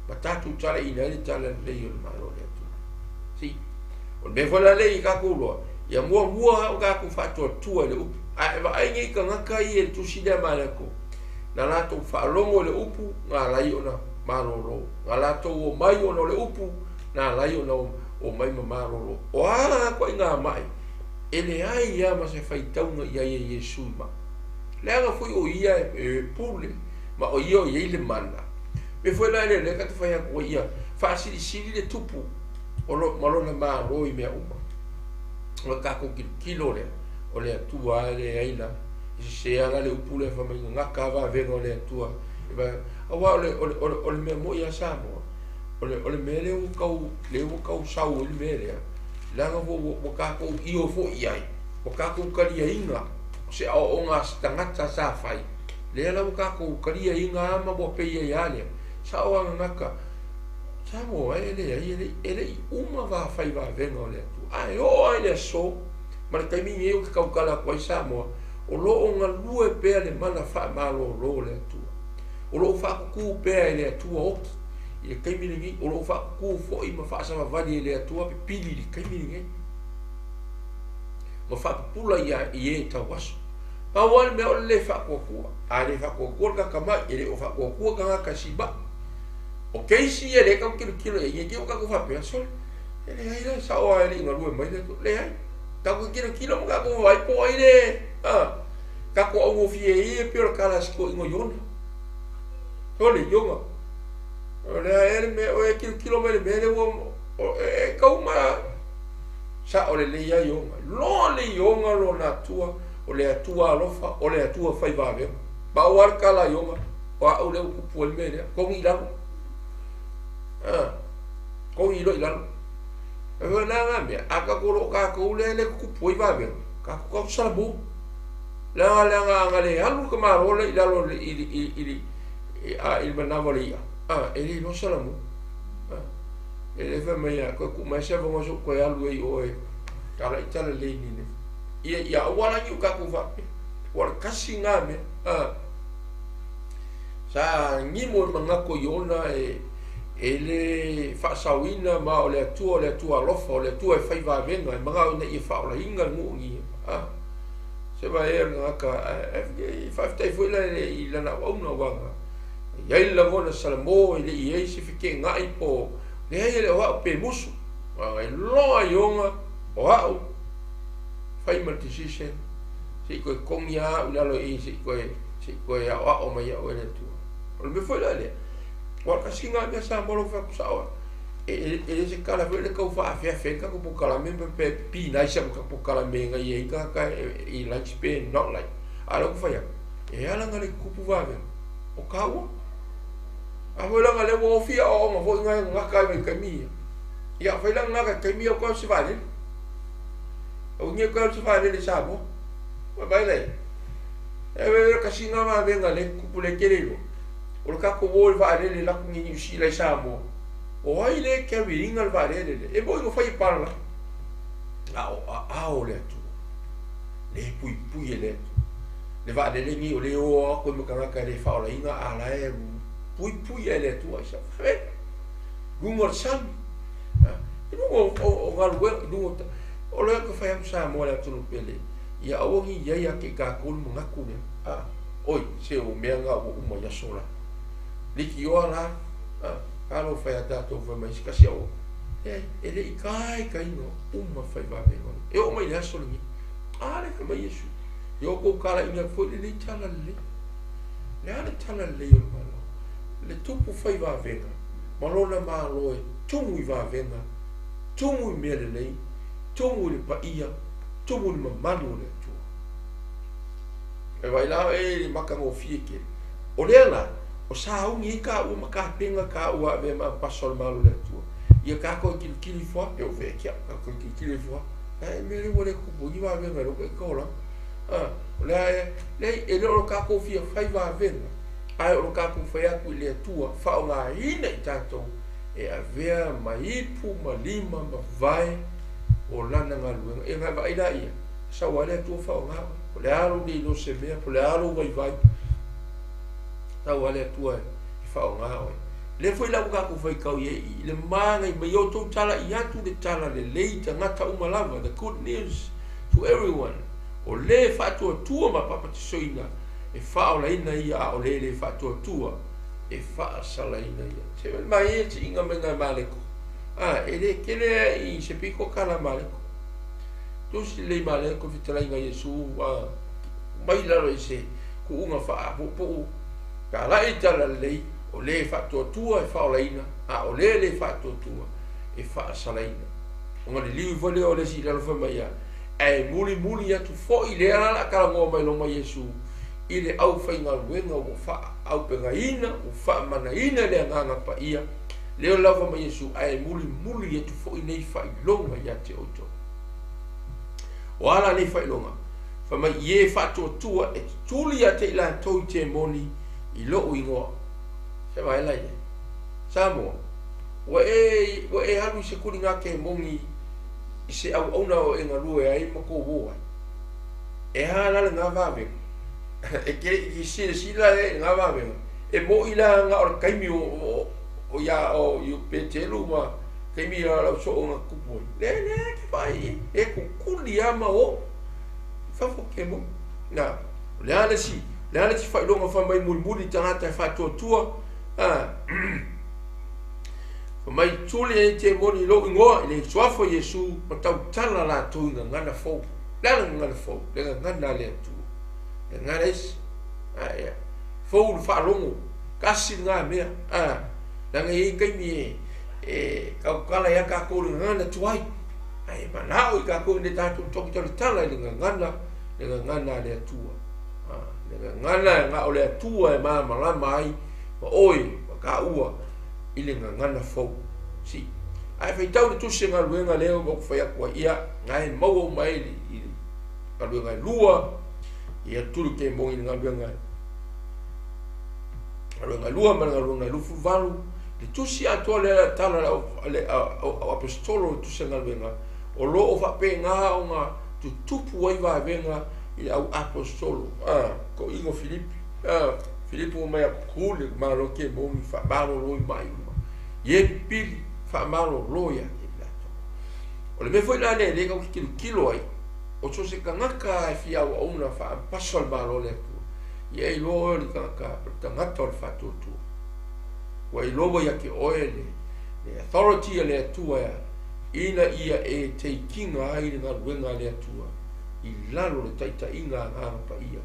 ma tatou talaiina ai le talalelei o le Malo o le Atua. See? O le mea foi la lea i tatou loa, ia muamua o tatou faatuatua i le upu. A e vaai nei i tagata ia i le tusi lea Mareko, na latou faalogo i le upu, na ala ai ona malolo. Na latou omai ona o le upu, na ala ai ona omai ma malolo. O a ituaiga mai, e leai lava ma se faitauga i ai e Iesu i mai. Leaga foi o ia e pule ma o ia o i ai le mana. Mea foi la lea lea ta fai atu ai ia faasilisili le tupu o lo, ma lona malo i mea uma. O le tatou tilotilo lea, o le Atua e leai la, e sese lava la le upu lea fai mai gagata lava vavega o le Atua. Aua o le, o le, o le, o le mea moi a Samoa, o le, o le mea lea ua tau, lea ua tau sau ai le mea lea, leaga ua, ua, ua tatou io foi i ai, ua tatou taliaina o se aoaoga a se tagata sa fai, lea la ua tatou taliaina lava ma ua pei ai lava lea, sao lava gagata, Samoa e leai, e le, e le i uma va fai vavega o le Atua. Ae oo lava i le aso ma le taimi lenei ou te tautala atu ai Samoa, o lo o galue pea le mana faamalolo o le Atua. O lo o faatutu pea e le Atua oti i le taimi lenei, o lo o faatutu foi ma faasavavali e le Atua pipili i le taimi lenei, ma faapupula ia i e tauaso. Pau lava le mea o le le faatuatua. A le faatuatua le tagata mai, e le o faatuatua tagata e sima'i. O keisi ia lea tatou tilotilo i ai, ne i te i ua tatou faapea, sole, e leai la, e sao lava e le i galue mai le Atua. Leai. Tatou te tilotilo ma tatou vaai po o ai le, a, tatou augofie ai e pei o le tala a si toeaina o Iona. Sole, Iona, o le a ea le mea, o e tilotilo mai i le mea lea ua, e tau ma sao lelei lava Iona. Loa le Iona lona Atua, o le Atua alofa, o le Atua fai vavega. Pau lava le tala a Iona, o au lea ua tupu ai le mea lea, togi i lalo. Ah, togi loa i lalo. E foi la ngā mea, a tatou lo o tatou lea le tutupu ai vavega, tatou tatou salamu. Leaga leaga a na le alu le tamaloa lea i lalo i le i i i i le manawa o le i'a, ah, e le iloa salamu. Ah, e le fai mai a koe tuu mai se avanoa se i ou toe alu ai i o e tala i tala lelei i Ninefa. Ia ia aua la ne i o tatou faapea. Ua le tasi ngā mea. Ah, sa gimo e manatu i ona e e le faasaoina ma o le Atua o le Atua alofa, o le Atua e fai vavega, e manao ina ia faaolaina le nuu i a se va e le tagata e faafetai foi la i lana auauna aua na i ai le lagona Salamo e le i ai se feteenai po leai e le o au pe musu a e loa i ona o au fai ma le decision se i toe togi lava au i lalo i i se i toe se i toe aoao mai au e le Atua. O le mea foi la lea, ua tasi lena mea Samoa lau fai atu sao ai. E, e, e le se tala foi le tau faafeafe ai tatou polokalame ma pe pinai sa tatou polokalame na i ai tagata i likes pe not like. A o lea ua fai atu, e ala ona le tutupu vavega o taua. A foi leaga lea ua ofi aoaoga foi na e gata ai ma taimi ia. Ia afai la gata i taimi ia ua toe alu se vaalele. Aua ne i toe alu se vaalele i Samoa. Vaai la i ai. E le tasi lena vavega lea e tutupu lea e te le iloa. O le tatou o i le vaalele e alu atu nei i Niu Sila i Samoa. O ai lea e carry ina le vaalele lea? E moni ua fai e palalagi. A o aao o le Atua, lea e puipui e le Atua. Le vaalele nei o lea e o atu ai ma tagata e le faaolaina a la e puipui e le Atua i sa vavega. Luga o le sami, i luga o galuega, i luga o o lea e fai atu Samoa le atunuu pele, ia aua ne i i ai ia te i tatou le manatu lea. Oi, se o mea na ua uma i aso la. Liki oa la, talofa ia tatou fai mai se tasi au. Leai, e le i taitaina uma fai vavega. E oo mai le aso lenei. A le fai mai Iesu. Ia outou talaiina atu foi lenei tala lelei. Le a le tala lelei o le Malo? Le tupu fai vavega ma lona Malo e tumu i vavega, tumu i mea lelei, tumu i le paia, tumu i le mamalu o le Atua. E vaai la e le matagofie tele. O lea la, o sauni ai taua ma tapena taua avea ma ampaso o le Malo o le Atua. Ia tatou e kilikili ifo lava, e oo fea e a'u, tatou e kilikili ifo lava. Ae mea lea ua le tupu ai ni vavega i lou taita olaga. O lea e, leai, e le o lo tatou fia fai vavega, ae o lo tatou fai atu i le Atua, faaaogaina i tatou e avea ma ipu ma lima ma vae o lana galuega. Ia na vaai laia, sau lava le Atua faaaoga oe. Po o le a lou le iloa o se mea, po o le a lou vaivai, sau lava le Atua e faaaoga oe. Lea foi la ua tatou faitau i ai i le magai mai outou tala'i atu le tala lelei i tagata uma lava, the good news to everyone. O le faatuatua ma papatisoina e faaolaina ia, a o le le faatuatua e faasalaina ia. Se mai e tiiga mai nai Maleko. E le tele i se pito tala Maleko. Tusi lelei Maleko fetalaiga Iesu mai lalo i se kuuga faapuupuu. Tala'i tala lelei, o le faatuatua e faaolaina, a o le le faatuatua e faasalaina. Ona liliu ifo lea o le isi i lalo fai mai ia, ae mulimuli atu foi lea la la talanoa mai loma Iesu i le aufaigaluega ua faaaupegaina, ua faamanaina le Agaga Paia. Lea lava mai Iesu, ae mulimuli atu foi nei faailoga ia te outou. O ala nei faailoga, fai mai i e faatuatua e tutuli ia te i latou i temoni i lou igoa. Se vaai la i ai. Samoa, ua e alu i se tuliga kemoni i se auauna o e galue ai ma tou o ai. E a la lena vavega. E te i silasila e lena vavega. E mo'i la na o le taimi o ia o i Petelu ma taimi ia lau soo na tupu ai. Le le te vaai e kukuli lava ma o. Fafo kemoni. Na, o le a le isi, le a le isi faailoga fai mai mulimuli tagata e faatuatua. Fai mai tuli ai temoni i lou igoa i le suafa o Iesu ma tautala latou i gagana fou. Le a le gagana fou? Le gagana a le Atua. Le gagana isi. Ia. Fou le faalogo. Tasi lena mea. Leaga e i ai taimi e tautala ai tatou i le gagana tuai. Ae manao i tatou ina tatou tautalatala i le gagana, le gagana a le Atua. Le gagana na o le Atua e malamalama ai ma oe ma taua i le gagana fou. Si. Ae faitau le tusi galuega lea ua ou fai atu ai, ia, na e maua uma ai i le galuega e lua, ia tuli kemoni i le galuega galuega e lua ma le galuega e 28, le tusi atoa lea tala le au apostolo le tusi galuega, o loo faapena ona tutupu ai vavega i le au apostolo. Toʻiga o Filipi. Filipi ua mai a kukuli malo kemoni faamalolo i mai uma. Ie pipili faamalolo ia te i latou. O le mea foi la lea lea tatou te tilotilo ai, o so o se tagata e fia auauna faapaso le Malo o le Atua, ia e iloa oe o le tagata, o le tagata o le faatuatua. Ua iloa ua ia te oe le authority a le Atua ina ia e teikiga ai le galuega a le Atua i lalo o le taitaiga a Agaga Paia,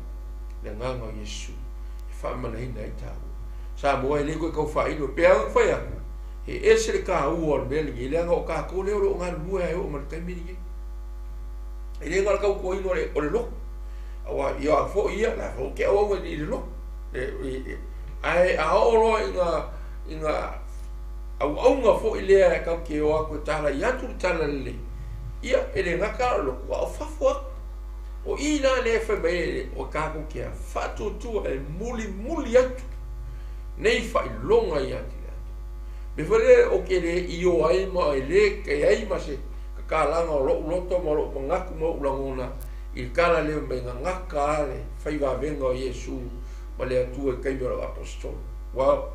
le Agaga o Iesu, e faamanaina ai taua. Samoa e le toe tau faailo, e pei lava ona fai atu, e ese le taua o le mea lenei, leaga o tatou lea o lo o galulue ai oo ma le taimi lenei. E le na o le tautuaina o le lotu. Aua ia foi ia, la foi te auauna i le lotu. Ae a oo loa i ngā auauna foi lea e tatou te o atu e talai atu le tala lelei, ia e le gata o le lotu, a o fafo atu. O i la lea e fai mai ai o tatou te faatuatua e mulimuli atu nei faailoga ia te latou. Me foi lea o te le ioa ai ma e le te ai ma se tatalaga o lou loto ma lou manatu ma lou lagona i le tala lea mai gagata a le fai vavega o Iesu ma le Atua i taimi o lau apostolo. Well,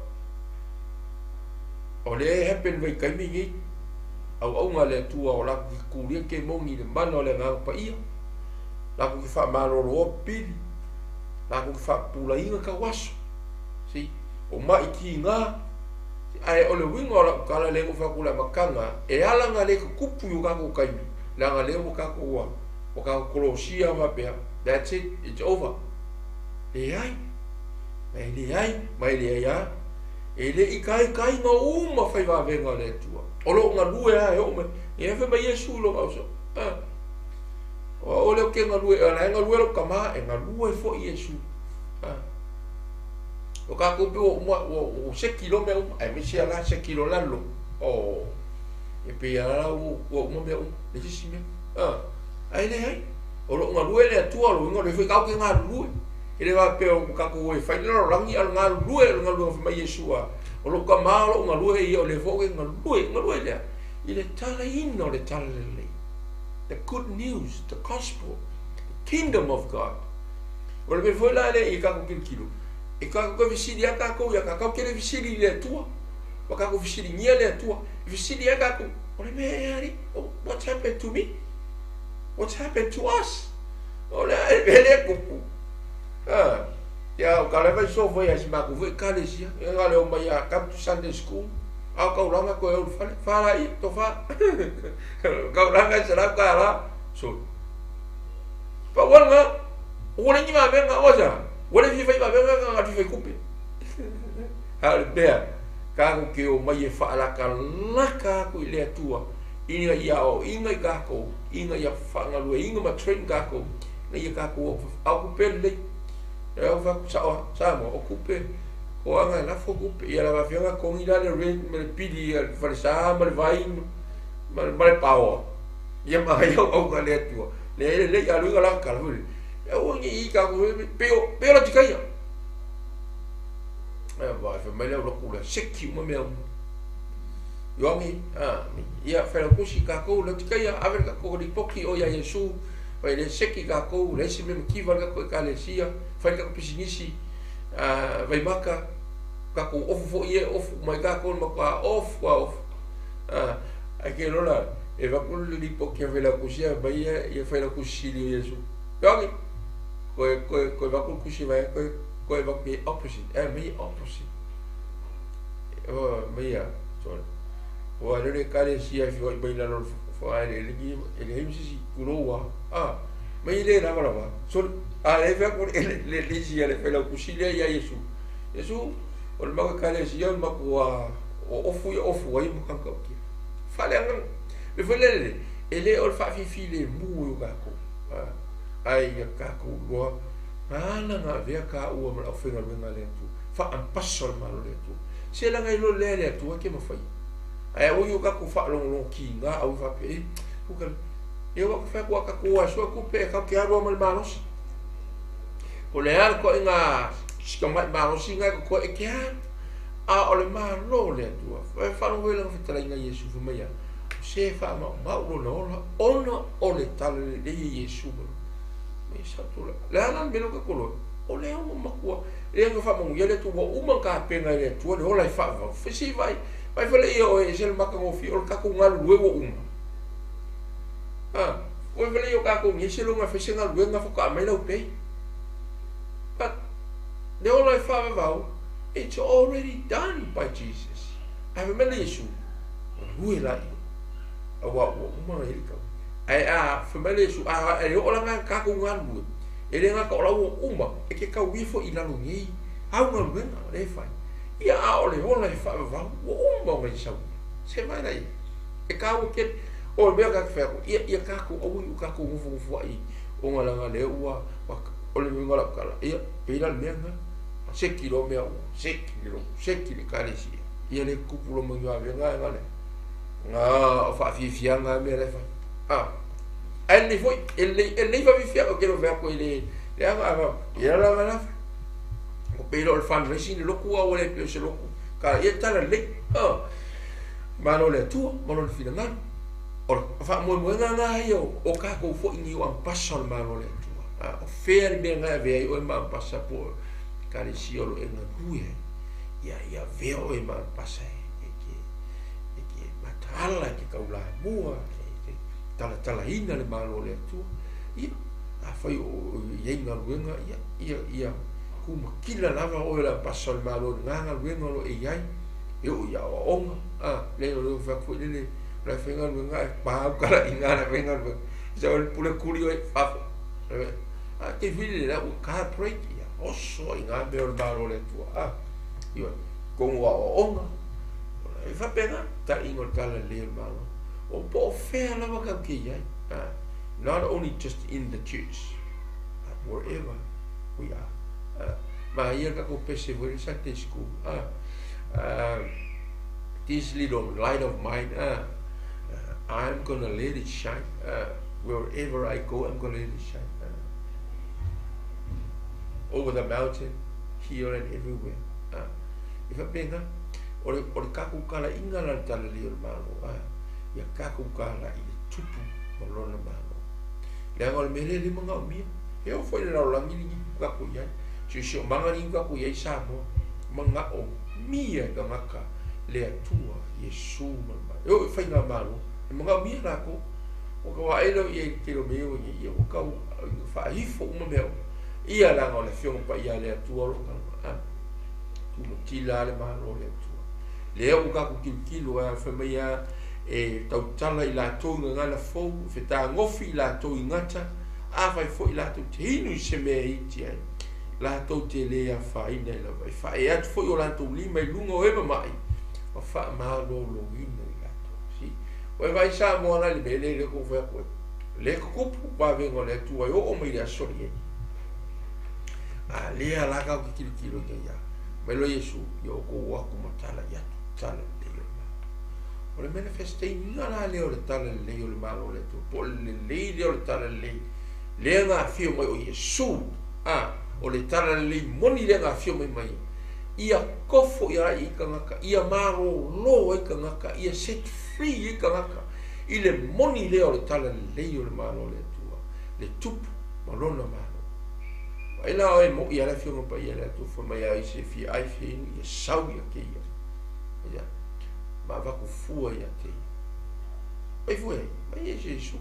o lea e happen mai taimi nei, auauna a le Atua o latou te kulia kemoni i le mana o le Agaga Paia, latou te faamalolo pili. Makou te faapupulaina tauaso. See, o ma'i kiga. Ae o le uiga o lau tala lea na ou fai atu i le amataga, e ala ona le tutupu i o tatou taimi, leaga lea ua tatou ua tatou kolosia faapea, that's it, it's over. Leai, ma e leai, ma e leai lava. E le i taitaina uma fai vavega o le Atua. O lo o galue lava e oo mai. Ia fai mai Iesu i lona uso, ah, o au lea ou te galue, o la e galue lou tama, e galue foi Iesu. Ah. O tatou pei ua uma, ua seki loa mea uma, aemaise a la seki loa lalo. Oh, e pei a la ua uma mea uma, le sisi mea. Ah, ae leai. O lo o galue le Atua, o lona uiga o lea foi tatou te galulue. E le faapea o tatou e fai le lalolagi, a o le galulue, o le galuega fai mai Iesu a, o lou tama o lo o galue ia, o lea foi ou te galue, galue lea i le talaina o le tala lelei. The good news, the gospel, the kingdom of God. O le mea foi la lea i tatou tilotilo, e tatou te fesili lava tatou ia tatou te le fesili i le Atua, ua tatou fesiligia le Atua, e fesili lava tatou, o le mea ea alii, oh, what's happened to me? What's happened to us? O le a le mea lea e tupu? Ah, ia, o ka leva i sofa ia si matou foi ekalesia, ia na le omai ia come to Sunday school, a o taulaga toe au i le fale, fa la ia, tofa. Taulaga e $100, so. Pau lava lena, ua leai ni vavega, ua sa, ua le fia fai vavega na na fia fai tupe. A o le mea, tatou te omai e faalatalata atu i le Atua, ina ia aoaoina i tatou, ina ia faagalueina ma train tatou, ina ia tatou ao tupe lelei. E au fai atu sao lava, Samoa, o tupe, o aga e lafo tupe, ia la faafefea ona totogi la le rent ma le pili a le falesa ma le vai ma le paoa. Ia ma ai auauga a le Atua. Leai lelei a luiga la tala foi lele. Aua ne i tatou pei o pei o la tikaia. Ai vai fai mai le au lotu lea seki uma mea uma. Ioangi, a, ia failautusi tatou le tikaia ave le tatou lipoti o ia Iesu fai le seki tatou leai se mea mativa le tatou ekalesia fai le tatou pisinisi a vaimaka tatou ofu foi e ofu mai tatou le matua ofu a ofu a Ae ke lola e vaku le lipoti a Failautusi a mai ia ia Failautusi sili o Iesu. Ioangi, koe koe koe vaku le tusi mai koe koe vaku i opposite, e mai opposite. O mai ia, sorry. Ua le le ekalesia e feoai mai lalo o le whaelelegi e leai ma se isi tulou a. A, mai le lava lava. Sorry. A le fai atu le le le isi a le Failautusi lea ia Iesu. Iesu, o le matou ekalesia o le matua O ofu ia ofu ai ma kaukautia. Faaleagaga. Le foi lele, e le o le faafifilemu i o tatou, ae ia tatou iloa na ala na avea taua ma le aufaigaluega a le Atua, faampasa o le Malo o le Atua. Se leaga e iloa lea e le Atua ke mafai. Ae aua i o tatou faalogologo kiga aua faapea, e, uka, e ua ka fai atu a tatou o aso e tupe e tatou te alu lava ma le malosi. O le a le toaiga si tamai malosi na e totoe e te alu. A o le Malo o le Atua. E faalogo ai lana fetalaiga Iesu fai mai a, o se faamaumau lona ola ona o le tala lelei e Iesu ma lona. Mai sa tula. Le a la le mea lea ua tatou iloa? O lea ua matua lea na faamanuia le Atua ua uma ona tapena e le Atua le ola e faavavau. Fai vai, vai fale ia oe e ese le matagofie o le tatou galulue ua uma. A, ua fale ia o tatou nei se loga e fai se galuega faatoa aumai lau pay. But le ola e faavavau, It's already done by Jesus. Ae fai mai le Iesu, Galue la ia, auā ua uma ona i ai le tau. Ae a fai mai le Iesu, a e oo la nga tatou galulue, e le gata o la ua uma, e ke tau ifo i lalo nei au galuega o lea e fai. Ia a o le ola e faavavau, ua uma ona i sau. Se vae la ia. E kāua tele. O le mea ka te fai atu, ia, ia tatou aua ne i o tatou nofonofo ai ona leaga lea ua, o le uiga o lau tala, ia, pei la le mea lena. Seki loa mea uma, seki le lotu, seki le ekalesia. Ia le tupu loa ma ni vavega ae gale. Nga o faafiafiaga mea la e fai. Ah. Ae lelei foi, e lelei, e lelei faafiafiaga ou te le o fai atu e le leaga ae fa, ia la la la. O pei loa o le fundraising le lotu a ua le pei o se lotu. Ka ia tala lelei. Ah. Malo le Atua ma lona finagalo. O le faamoemoega na ia o tatou foi ni o ampasa o le Malo o le Atua. A o fea le mea na e avea ai oe ma ampasa po o ekalesia o lo o e galue ai, ia, ia avea oe ma ampasa e, e te, e te mataala, e te taulamua, e te talatalaina le Malo o le Atua. Ia, Afai o i ai galuega, ia, ia, ia kumakila lava oe o le ampasa o le Malo i lena galuega o lo o e i ai, e oo i aoaoga, a, leai o le fai atu foi lele, o la e faigaluega ae pa utalaiga a le faigaluega, sau le pule tuli oe i fafo. A te fili le ua car break, ia oso ai ngā mea o le Malo o le Atua, a, ioe, tonu o aoaoga, e faapena, taiga o le talalelei o le Malo. O po o fea lava tatou te i ai, a, not only just in the church, but wherever we are. Ma ia le tatou pese foi le Sunday school, this little light of mine, I'm gonna let it shine, wherever I go, I'm gonna let it shine. Over the mountain, here and everywhere. E faapena, o le tatou talaiga la le talalelei o le Malo, ia tatou talai i le tupu ma lona Malo. Leaga o le mea lea e le manaomia. E oo foi i le lalolagi lenei ua tatou i ai. Siosiomaga lenei ua tatou i ai i Samoa. Manaomia e tagata le Atua, Iesu ma le Malo. E oo i faigamalo, e manaomia latou. Ua tau ae lea i ai i le tele o mea ia ua i ai, ia ua tau faaifo uma mea uma. Ia leaga o le Afioga Paia a le Atua o lo o taua. Tumatila le Malo o le Atua. Lea ua tatou tilotilo ai, fai mai lava e tautala i latou i gagana fou, e fetagofi i latou i gata, afai foi latou te inu i se mea e iti ai, latou te le afaina ai lava. E faaee atu foi o latou lima i luga o e mama'i, ma faamaloloina i latou. See? Ua e vaai Samoa la i le mea lea lea ua fai atu ai. Lea tutupu vavega o le Atua e oo mai i le aso lenei. A lea la tatou te tilotilo i ai ia. Mai loa Iesu, ia outou o atu ma talai atu, tala lelei o le Malo. O le manifesteiga la lea o le tala lelei o le Malo o le Atua, po o le lelei lea o le tala lelei, lea na afio mai o Iesu, a, o le tala lelei moni lea na afio mai mai ia, tofo ia ai i tagata, ia malolo ai tagata, ia set free ai tagata, i le moni lea o le tala lelei o le Malo o le Atua, le tupu ma lona Malo. Ai la oe mo'i a le Afioga Paia le Atua, fai mai a i se fia ai fia inu, ia sau ia te ia. Ia, ma avatu fua ia te ia. Mai fua ia, mai ia Iesu.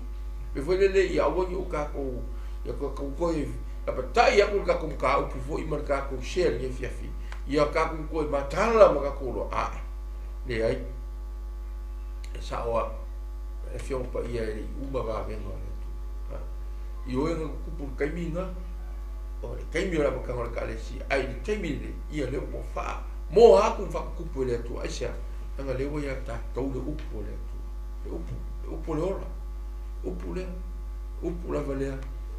Me foi lele ia aua ni o kākou, ia kākou koe, lapatai aku le kākou mataupu foi ma le kākou share i afiafi. Ia kākou koe matala ma kākou loa. Ae, leai. E sao a, le Afioga Paia e le i uma vavega o le Atua. I oe na tutupu le taimi na, o le taimi o le amataga o le Ekalesia, ae i le taimi lenei, ia lea ua faa moa atu ma faatutupu e le Atua. Aisea? Leaga lea ua ia tatou le upu o le Atua. Le upu, le upu o le ola. Upu lea, upu lava lea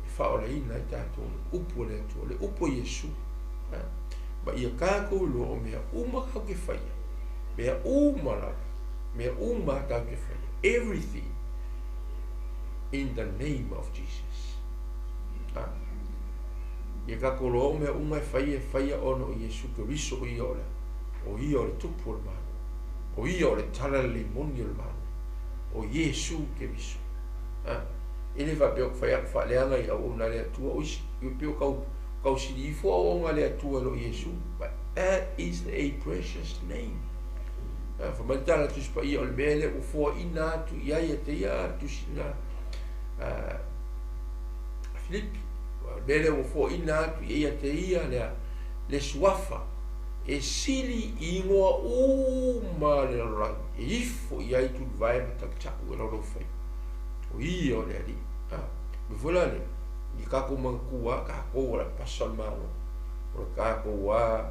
e faaolaina ai tatou, le upu o le Atua, le upu o Iesu. Ma ia tatou iloa o mea uma tatou te faia, mea uma lava, mea uma tatou te faia, everything in the name of Jesus. Ia tatou loa o mea uma e faia, e faia ona o Iesu Keriso, o ia o le, o ia o le tupu o le Malo, o ia o le talalelei moni o le Malo, o Iesu Keriso. E le faapea o fai atu faaleaga i auauna a le Atua, o isi, e pei o kau, kau sili ifo auauna a le Atua i lo Iesu. But that is a precious name. Fai mai le tala Tusi Paia o le mea lea ua foaina atu i ai ia te ia le tusi na a Filipi. O le mea lea ua foaina atu i ai ia te ia lea le suafa e sili i ingoa uma le lalolagi e ifo i ai tulivae ma tautau e laulaufai. O ia o le Alii. Me foi la lea, i kākou manatua a kākou o le pasa o le Malo, o le kākou a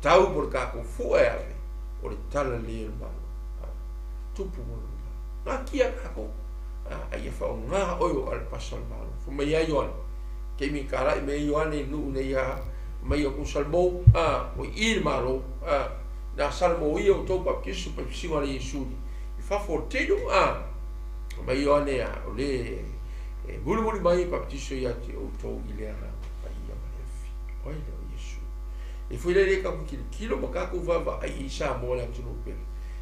tau po o le kākou fua e ave, o le talalelei o le Malo. Tupu ma lona Malo. Natia kākou. A ia whaonga oe o ale pasa o le Malo. Fai mai ia Ioane. Taimi ka lai me Ioane i nuu nei a mai o ku Salmo, a, o i le Malo, a, na Salmo ia o tau baptiso pa fisinga le Iesu ni. I fafo o le tino, a, mai Ioane a, o le, e mulimuli mai baptiso ia te outou i le Agaga Paia ma le afi. O ai lea o Iesu. E foi lea le kaku kilokilo ma kaku vaavaai i Samoa le atunuu pele.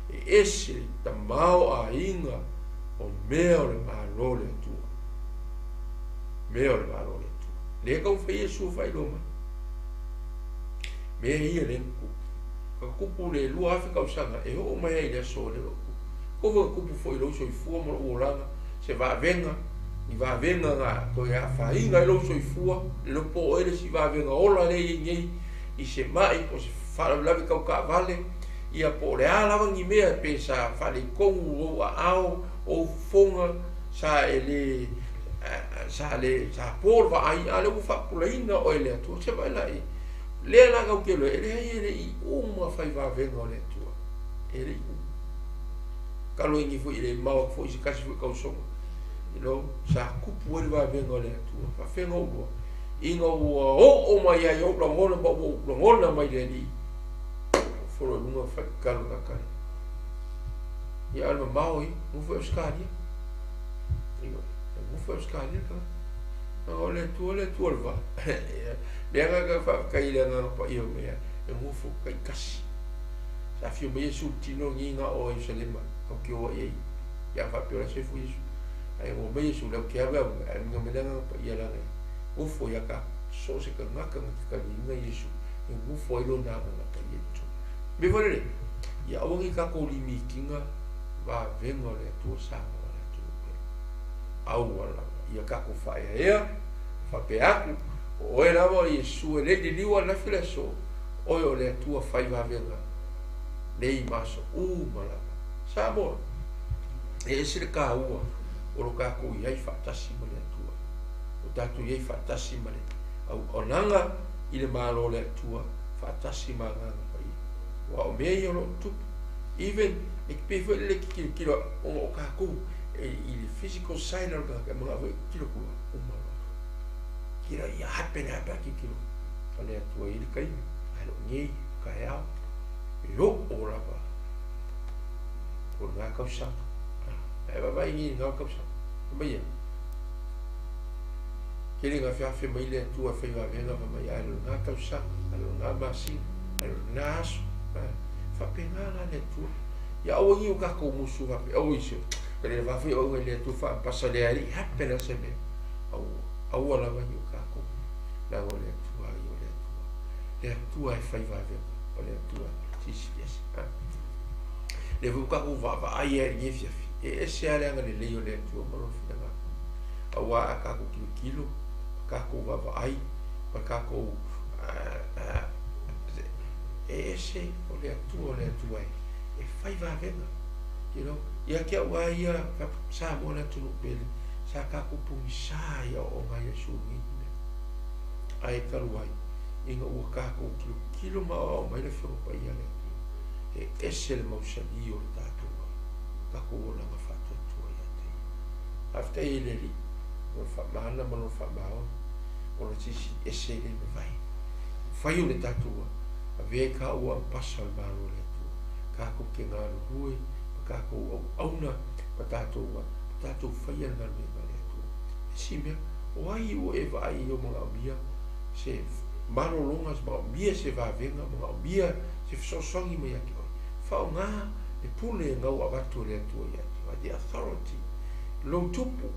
E ese le tamaoaiga o mea o le Malo o le Atua. Mea o le Malo o le Atua. Lea kau fai Iesu faailoa mai. Mea ia lea na tupu. Ka tupu le 2000 tausaga e oo mai ai i le aso o lea o tupu. Kova na tupu foi i lou soifua ma lou olaga, se vavega Ni vavega na toe afaina ai lou soifua, le iloa po o oe le isi vavega ola lea e i ai nei i se mai po o se faalavelave tau taavale, ia po o le a lava ni mea pe sa faaletonu ou aao, ou fofoga, sa e le sa le sa po le vaai, a o lea ua faapupulaina oe e le Atua. Se vaai la i lea la tatou te iloa ai, e leai e le i uma fai vavega o le Atua. E le i uma. Talu ai nei foi e le mamao atu foi i se tasi foi tausoga, you know, sa tupu ai le vavega o le Atua. Faafefea ona ou iloa? Ina ua oo mai ai ou lagona ma ua ou lagona mai le Alii, ou folo i luga fai tatalo na tali. Ia a o le mamao ia, nofo i Ausetalia. Ioe, nofo i Ausetalia le tagata. O le Atua, le Atua o le va. Le agaga faafetai i le Agaga Paia o mea e nofo taitasi. Sa afio mai Iesu i le tino lenei na o Ierusalema, tatou te o ai ai. Ia a faapea o la e soifua Iesu. Ae oo mai Iesu, lea ou te alu e alu, ae uiga mai le Agaga Paia leaga e nofo ia tatou. So o se tagata na te taliaina Iesu, e nofo ai lona Agaga Paia i totonu. O le mea foi lele, ia aua ne i tatou limiti ina vavega o le Atua Samoa le atunuu pele. Aua lava, ia tatou faaeaea, faapea atu, o oe lava o Iesu e le i liliu ananafi le aso, oe o le Atua fai vavega nei ma aso uma lava. Samoa, e ese le taua o lo tatou i ai faatasi ma le Atua, o tatou i ai faatasi ma le auaunaga i le Malo o le Atua faatasi ma Agaga Paia. Aua o mea ia o lo o tutupu, even e te pei foi lele e te tilotilo ona o tatou e, i le physical side o le tagata, e manao foi e tilotilo uma loa. Tila ia happen happen a tilotilo a le Atua i le taimi, ae le o nei taeao, e oo lava o lena tausaga. Ae vaavaai nei i lena tausaga. Fai mai ia, tele ina afeafe mai le Atua e fai vavega, fai mai, ae o lena tausaga, ae o lena masina, ae o lena aso. Faapena la le Atua. Ia aua nei o tatou musu faapea, oi se, ka le va foi auga i le Atua faapasa le alii happen a se mea. Aua, aua lava nei o tatou, leaga o le Atua ai o le Atua. Le Atua e fai vavega, o le Atua silisili ese. Lea foi ua tatou vaavaai ai i lenei afiafi, e ese lava le agalelei o le Atua ma lona finagalo. Aua a tatou tilotilo, ma tatou vaavaai, ma tatou e ese o le Atua o le Atua e fai vavega. You know, ia te au lava ia, Samoa le atunuu pele, sa tatou pogisa i aoaoga a Iesu i nei mea. Ae talu ai, ina ua tatou tilotilo ma aoao mai le Afioga Paia a le Atua, e ese le mausali o le tatou tatou olaga faatuatua ia te Ia. Faafetai ai i le Alii, Lona faamana ma Lona faamaoni, ona silisili ese e le mafai. Mafai ona tatou avea i taua ampasa o le Malo o le Atua, tatou te galulue ma tatou auauna ma tatou ma tatou faia le galuega a le Atua. Isi mea, o ai ua e vaai i ou manaomia se malologa, se manaomia se vavega, manaomia se fesoasoani mai ia te oe. Faaaoga le pule na ua avatu e le Atua ia te oe, the authority, lou tupu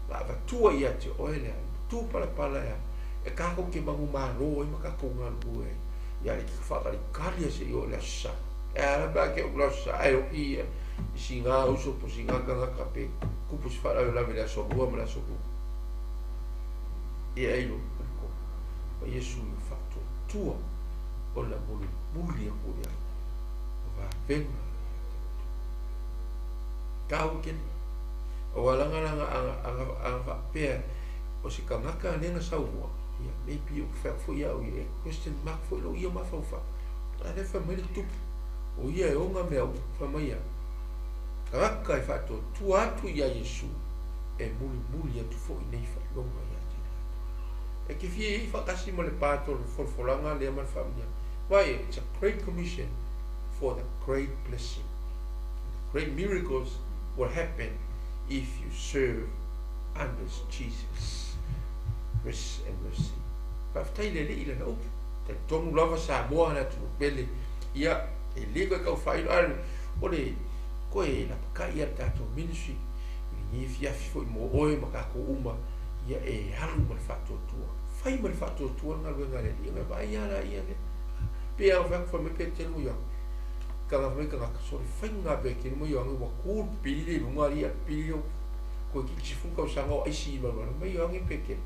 na avatua ia te oe le tu palapala ea, e tatou te manumalo ai ma tatou galulue ai. Ia e te faatalikali se i oo i le Aso Sa. E a la pe a te oo i le Aso Sa, ae oti ia i sina uso po sina tagata pe tupu se faalavelave i le aso lua ma le aso lua. Ia ai lo ko. Ma Iesu ia faatuatua ona mulimuli aku ia o vavega ia te outou. Taua tele. Aua laga laga aga aga faapea o se tagata lea na saunoa, ia maybe ou te fai atu foi au ia, e question mark foi lou ia mafaufau. A lea fai mai le tupu, o ia e ona mea uma, fai mai ia, tagata e faatuatua atu ia Iesu, e mulimuli atu foi nei faailoga ia te latou. E te fia i ai faatasi ma le pa o le folafolaga lea ma le faamanuiaga. Why, it's a great commission for the great blessing. The great miracles will happen if you serve under Jesus grace and mercy. Faafetai i le Alii i lana upu. Talitonu lava Samoa le atunuu pele. Ia, e le koe tau faailo, ae o le koe lapakai ia le tatou ministry i lenei afiafi foi mo oe ma tatou uma, ia e alu ma le faatuatua. Fai ma le faatuatua le galuega a le Alii, ona e vaai lava laia lea. Pei lava ona fai atu, fai mai Peteru ma Ioane, tagata mai tagata, so le faiga lava Peteru ma Ioane ua tu le pili lea i luga alii, a pili lea Toeitiiti 10 tausaga o aisi i Manuala mai o age Petelo.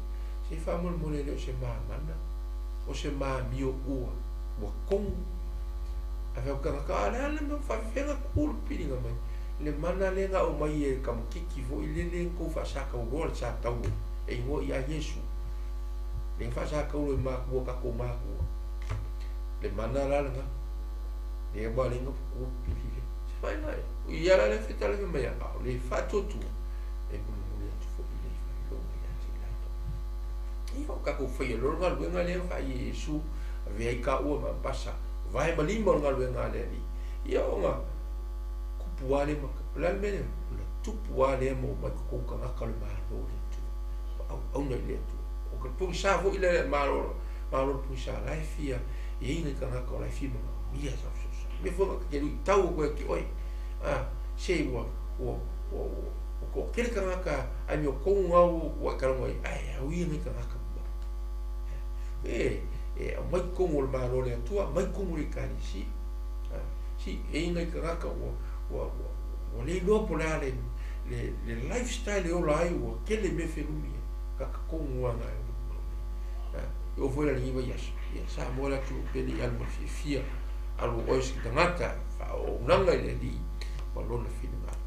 Se faamolemole e le o se mamana, o se mamio ua ua kogu. Ae fai atu tagata, a o le a le mea faafefea ona tu le piliga mai? Le mana lea na aumai e le tamaitiiti foi lele na tou faasatauloa le sataulo e igoa ia Iesu. Lea na faasataulo e matua tatou matua. Le mana la lena. Lea ua ala ai ona tu le pili lea. Se fai mai. Ia la lea fetale fai mai a o le faatuatua e mulimuli atu foi le faailoga ia te i latou. Ia o tatou faia loa le galuega lea fai e Iesu, avea ai taua ma ambasa, vae ma lima o le galuega a le Alii. Ia ona tupu lava lea ma, o le a le mea lea? O le tupu lava lea ma omai totonu tagata o le Malo o le Atua, ma auauna i le Atua. O le pogisa foi lea Malo, Malo o le pogisa, la e fia i ai nai tagata o la e fia manaomia sa fesoasoani. Mea foi na te luitau atu ia te oe, a, se ua, ua, ua, ua, ua toatele tagata ae mea tonu lava ua, ua e talanoa ai, ae au ia nai tagata mamao. E, e aumai totonu o le Malo o le Atua, aumai totonu o le Ekalesia. A, si, e i ai nai tagata ua, ua, ua, ua le iloa po o le a le, le, le lifestyle e ola ai, ua tele mea felumi ai. Tagata tonu lava na e A, e oo foi la i lenei vaiaso, ia Samoa le atunuu pele i alu ma le fiafia, alu o oe o se tagata faaauaunaga i le Alii ma lona finagalo.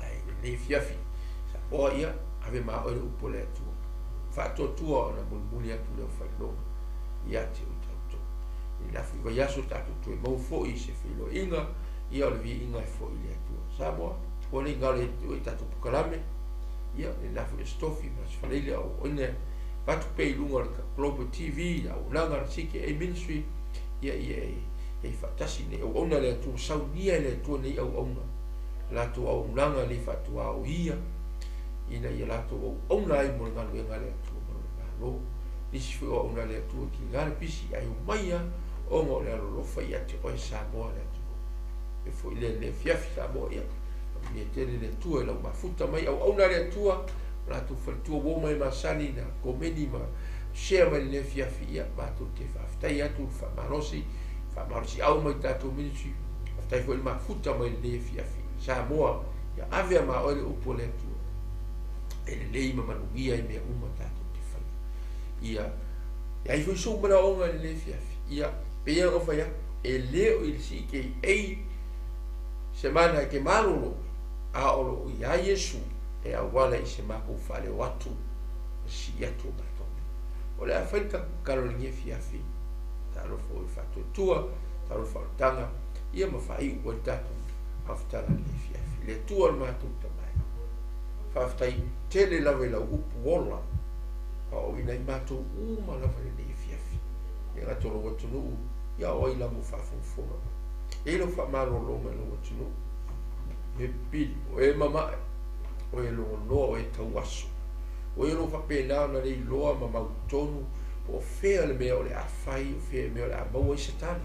Ae i lenei afiafi, Samoa, ia, ave ma oe le upu a le Atua. Faatuatua ona mulimuli atu lea o faailoga ia te oe tatou. I le afu i vaiaso tatou toe maua foi i se feiloaiga, ia o le viiga e foi i le Atua. Samoa, ua le galo ia te oe i tatou pukalame, ia le afu i Aso Tofi ma Aso Faraile au oina avatu pea i luga o le Global TV, le auaunaga a le CKA Ministry, ia ia e e faatasi nei auauna le Atua, saunia e le Atua nei auauna, latou auaunaga le faatuaoia, ina ia latou auauna ai mo le galuega a le Atua ma lona Malo. Nisi foi o auauna a le Atua tiga le pisi ae omai lava ona o le alolofa ia te oe Samoa le atunuu. E foi lea le afiafi Samoa, ia faamanuia tele le Atua i lau mafuta mai auauna a le Atua, ma latou faletua uo mai masani na komeni ma share mai lenei afiafi, ia matou te faafetai atu le faamalosi, faamalosiau mai tatou ministry. Faafetai foi le mafuta mai lenei afiafi Samoa, ia ave a ma oe le upu a le Atua e lelei ma manuia ai mea uma tatou te faia. Ia e ai foi sou manaoga i lenei afiafi, ia pei ona fai atu, e le o i le CKA se mana e te malolo, a o lo o i ai Iesu e auala i se matou faaleo atu ma sii atu o matou. O le a fai le tatou tatalo i lenei afiafi, talofa o le faatuatua, talofa o le taga, ia ma faaiu ai le tatou mafutaga i lenei afiafi. Le Atua o le matou Tama e, faafetai tele lava i lau upu ola, aoaoina ai matou uma lava i lenei afiafi. E gata o lou atunuu, ia o ai lava o faafogafoga mai. E i ai lau faamalologa i lou atunuu, e pili, o e mamae, o e logonoa, o e tauaso. O e o lo o faapena ona le iloa ma mautonu po o fea le mea o le a fai, o fea le mea o le a maua ai se tali.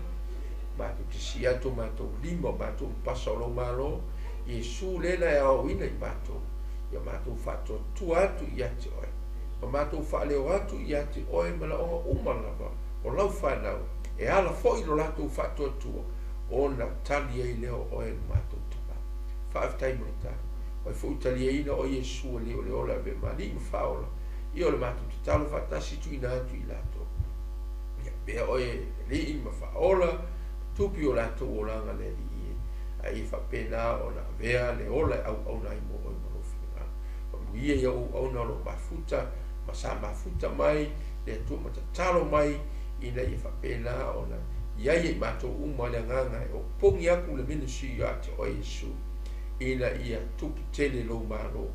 Matou te sii atu o matou lima, o matou mpasa o lou Malo, Iesu lea na e aoaoina i matou, ia matou faatuatua atu ia te oe, ma matou faaleo atu ia te oe manaoga uma lava o lau fanau, e ala foi lo latou faatuatua, ona tali ai lea o oe lo matou Tama. Faafetai mo le tali. O ai foi ua taliaina o Iesu Alii o le ola e avea ma Alii ma Faaola, ia o le matou tatalo faatasi tuuina atu i latou. Ia avea oe e Alii ma Faaola, tupi o latou olaga le Alii e, a ia faapena ona avea le ola e auauna ai mo oe ma lou finagalo. Faamanuia i au auauna o lo o mafuta ma sa mafuta mai le Atua ma tatalo mai ina ia faapena ona i ai ia i matou uma le agaga e opogi atu le ministry ia te oe Iesu, ina ia tupu tele lou Malo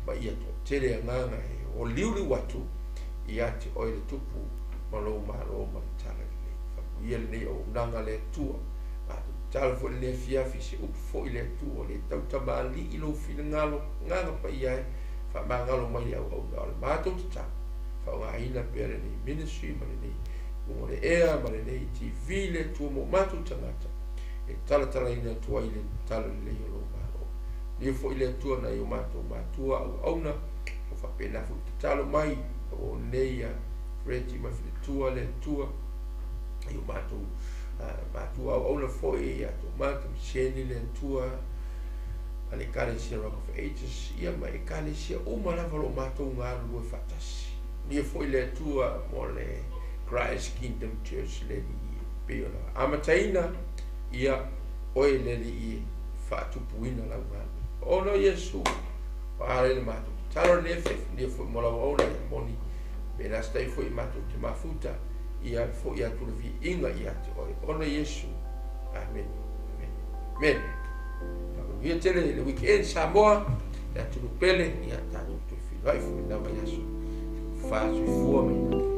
ma ia toatele agaga e oliuliu atu ia te oe le tupu ma lou Malo ma le tala lelei. Faamanuia lenei auaunaga le Atua. Matou tatalo foi lenei afiafi se upu foi le Atua le tautamalii lou finagalo agaga paia e faamagalo mai le auauna o le matou tatalo. Faaaogaina pea lenei ministry ma lenei luga o le ea ma lenei TV le Atua mo matou tagata e talatalaina atu ai le tala lelei o lou Malo. Manuia foi le Atua nai o matou matua auauna o faapena foi tatalo mai o nei ia Fredi ma Filitua le Atua i o matou matua auauna foi ia Tomata Miseni le Atua. a le Ekalesia Rock of Ages, ia ma Ekalesia uma lava o lo o matou galulue faatasi. Manuia foi le Atua mo le Christ Kingdom Church le Alii e pei ona amataina, ia oe le Alii e faatupuina lau galuega. Ona o Iesu, ua ala ai le matou tatalo i lenei afiafi, manuia foi mo lau auauna ia moni, pe na se taimi foi matou te mafuta, ia foi atu le viiga ia te oe. Ona o Iesu. Amene. Amene. Amene. Faamanuia tele le weekend Samoa, le atunuu pele, ia tatou toe feiloai foi i le vaiaso. Fa soifua ma ia.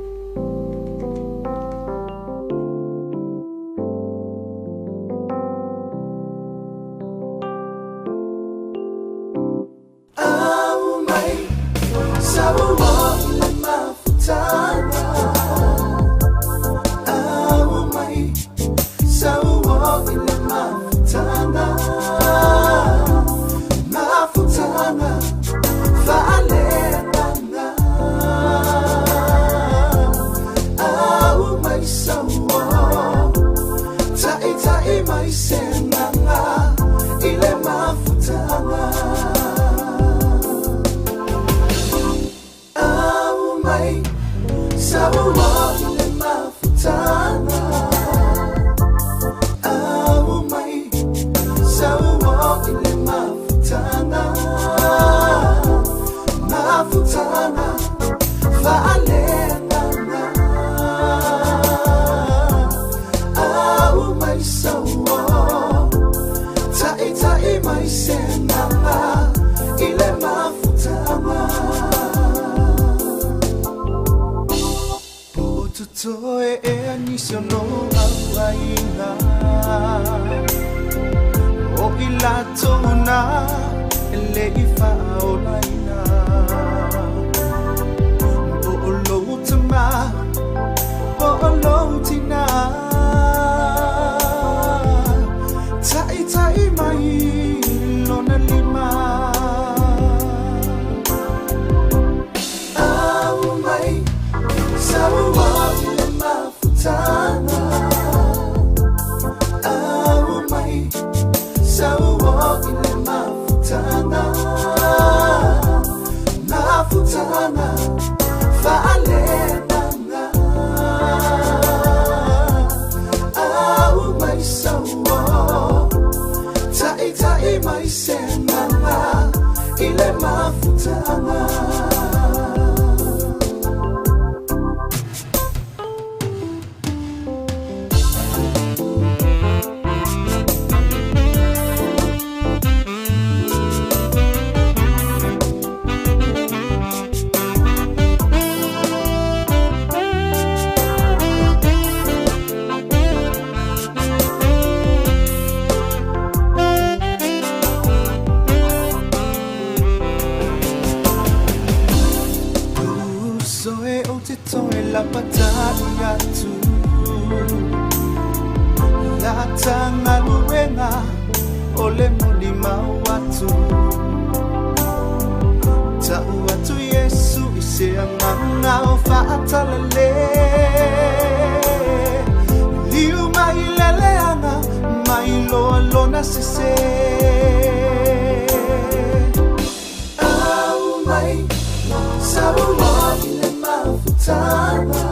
Time.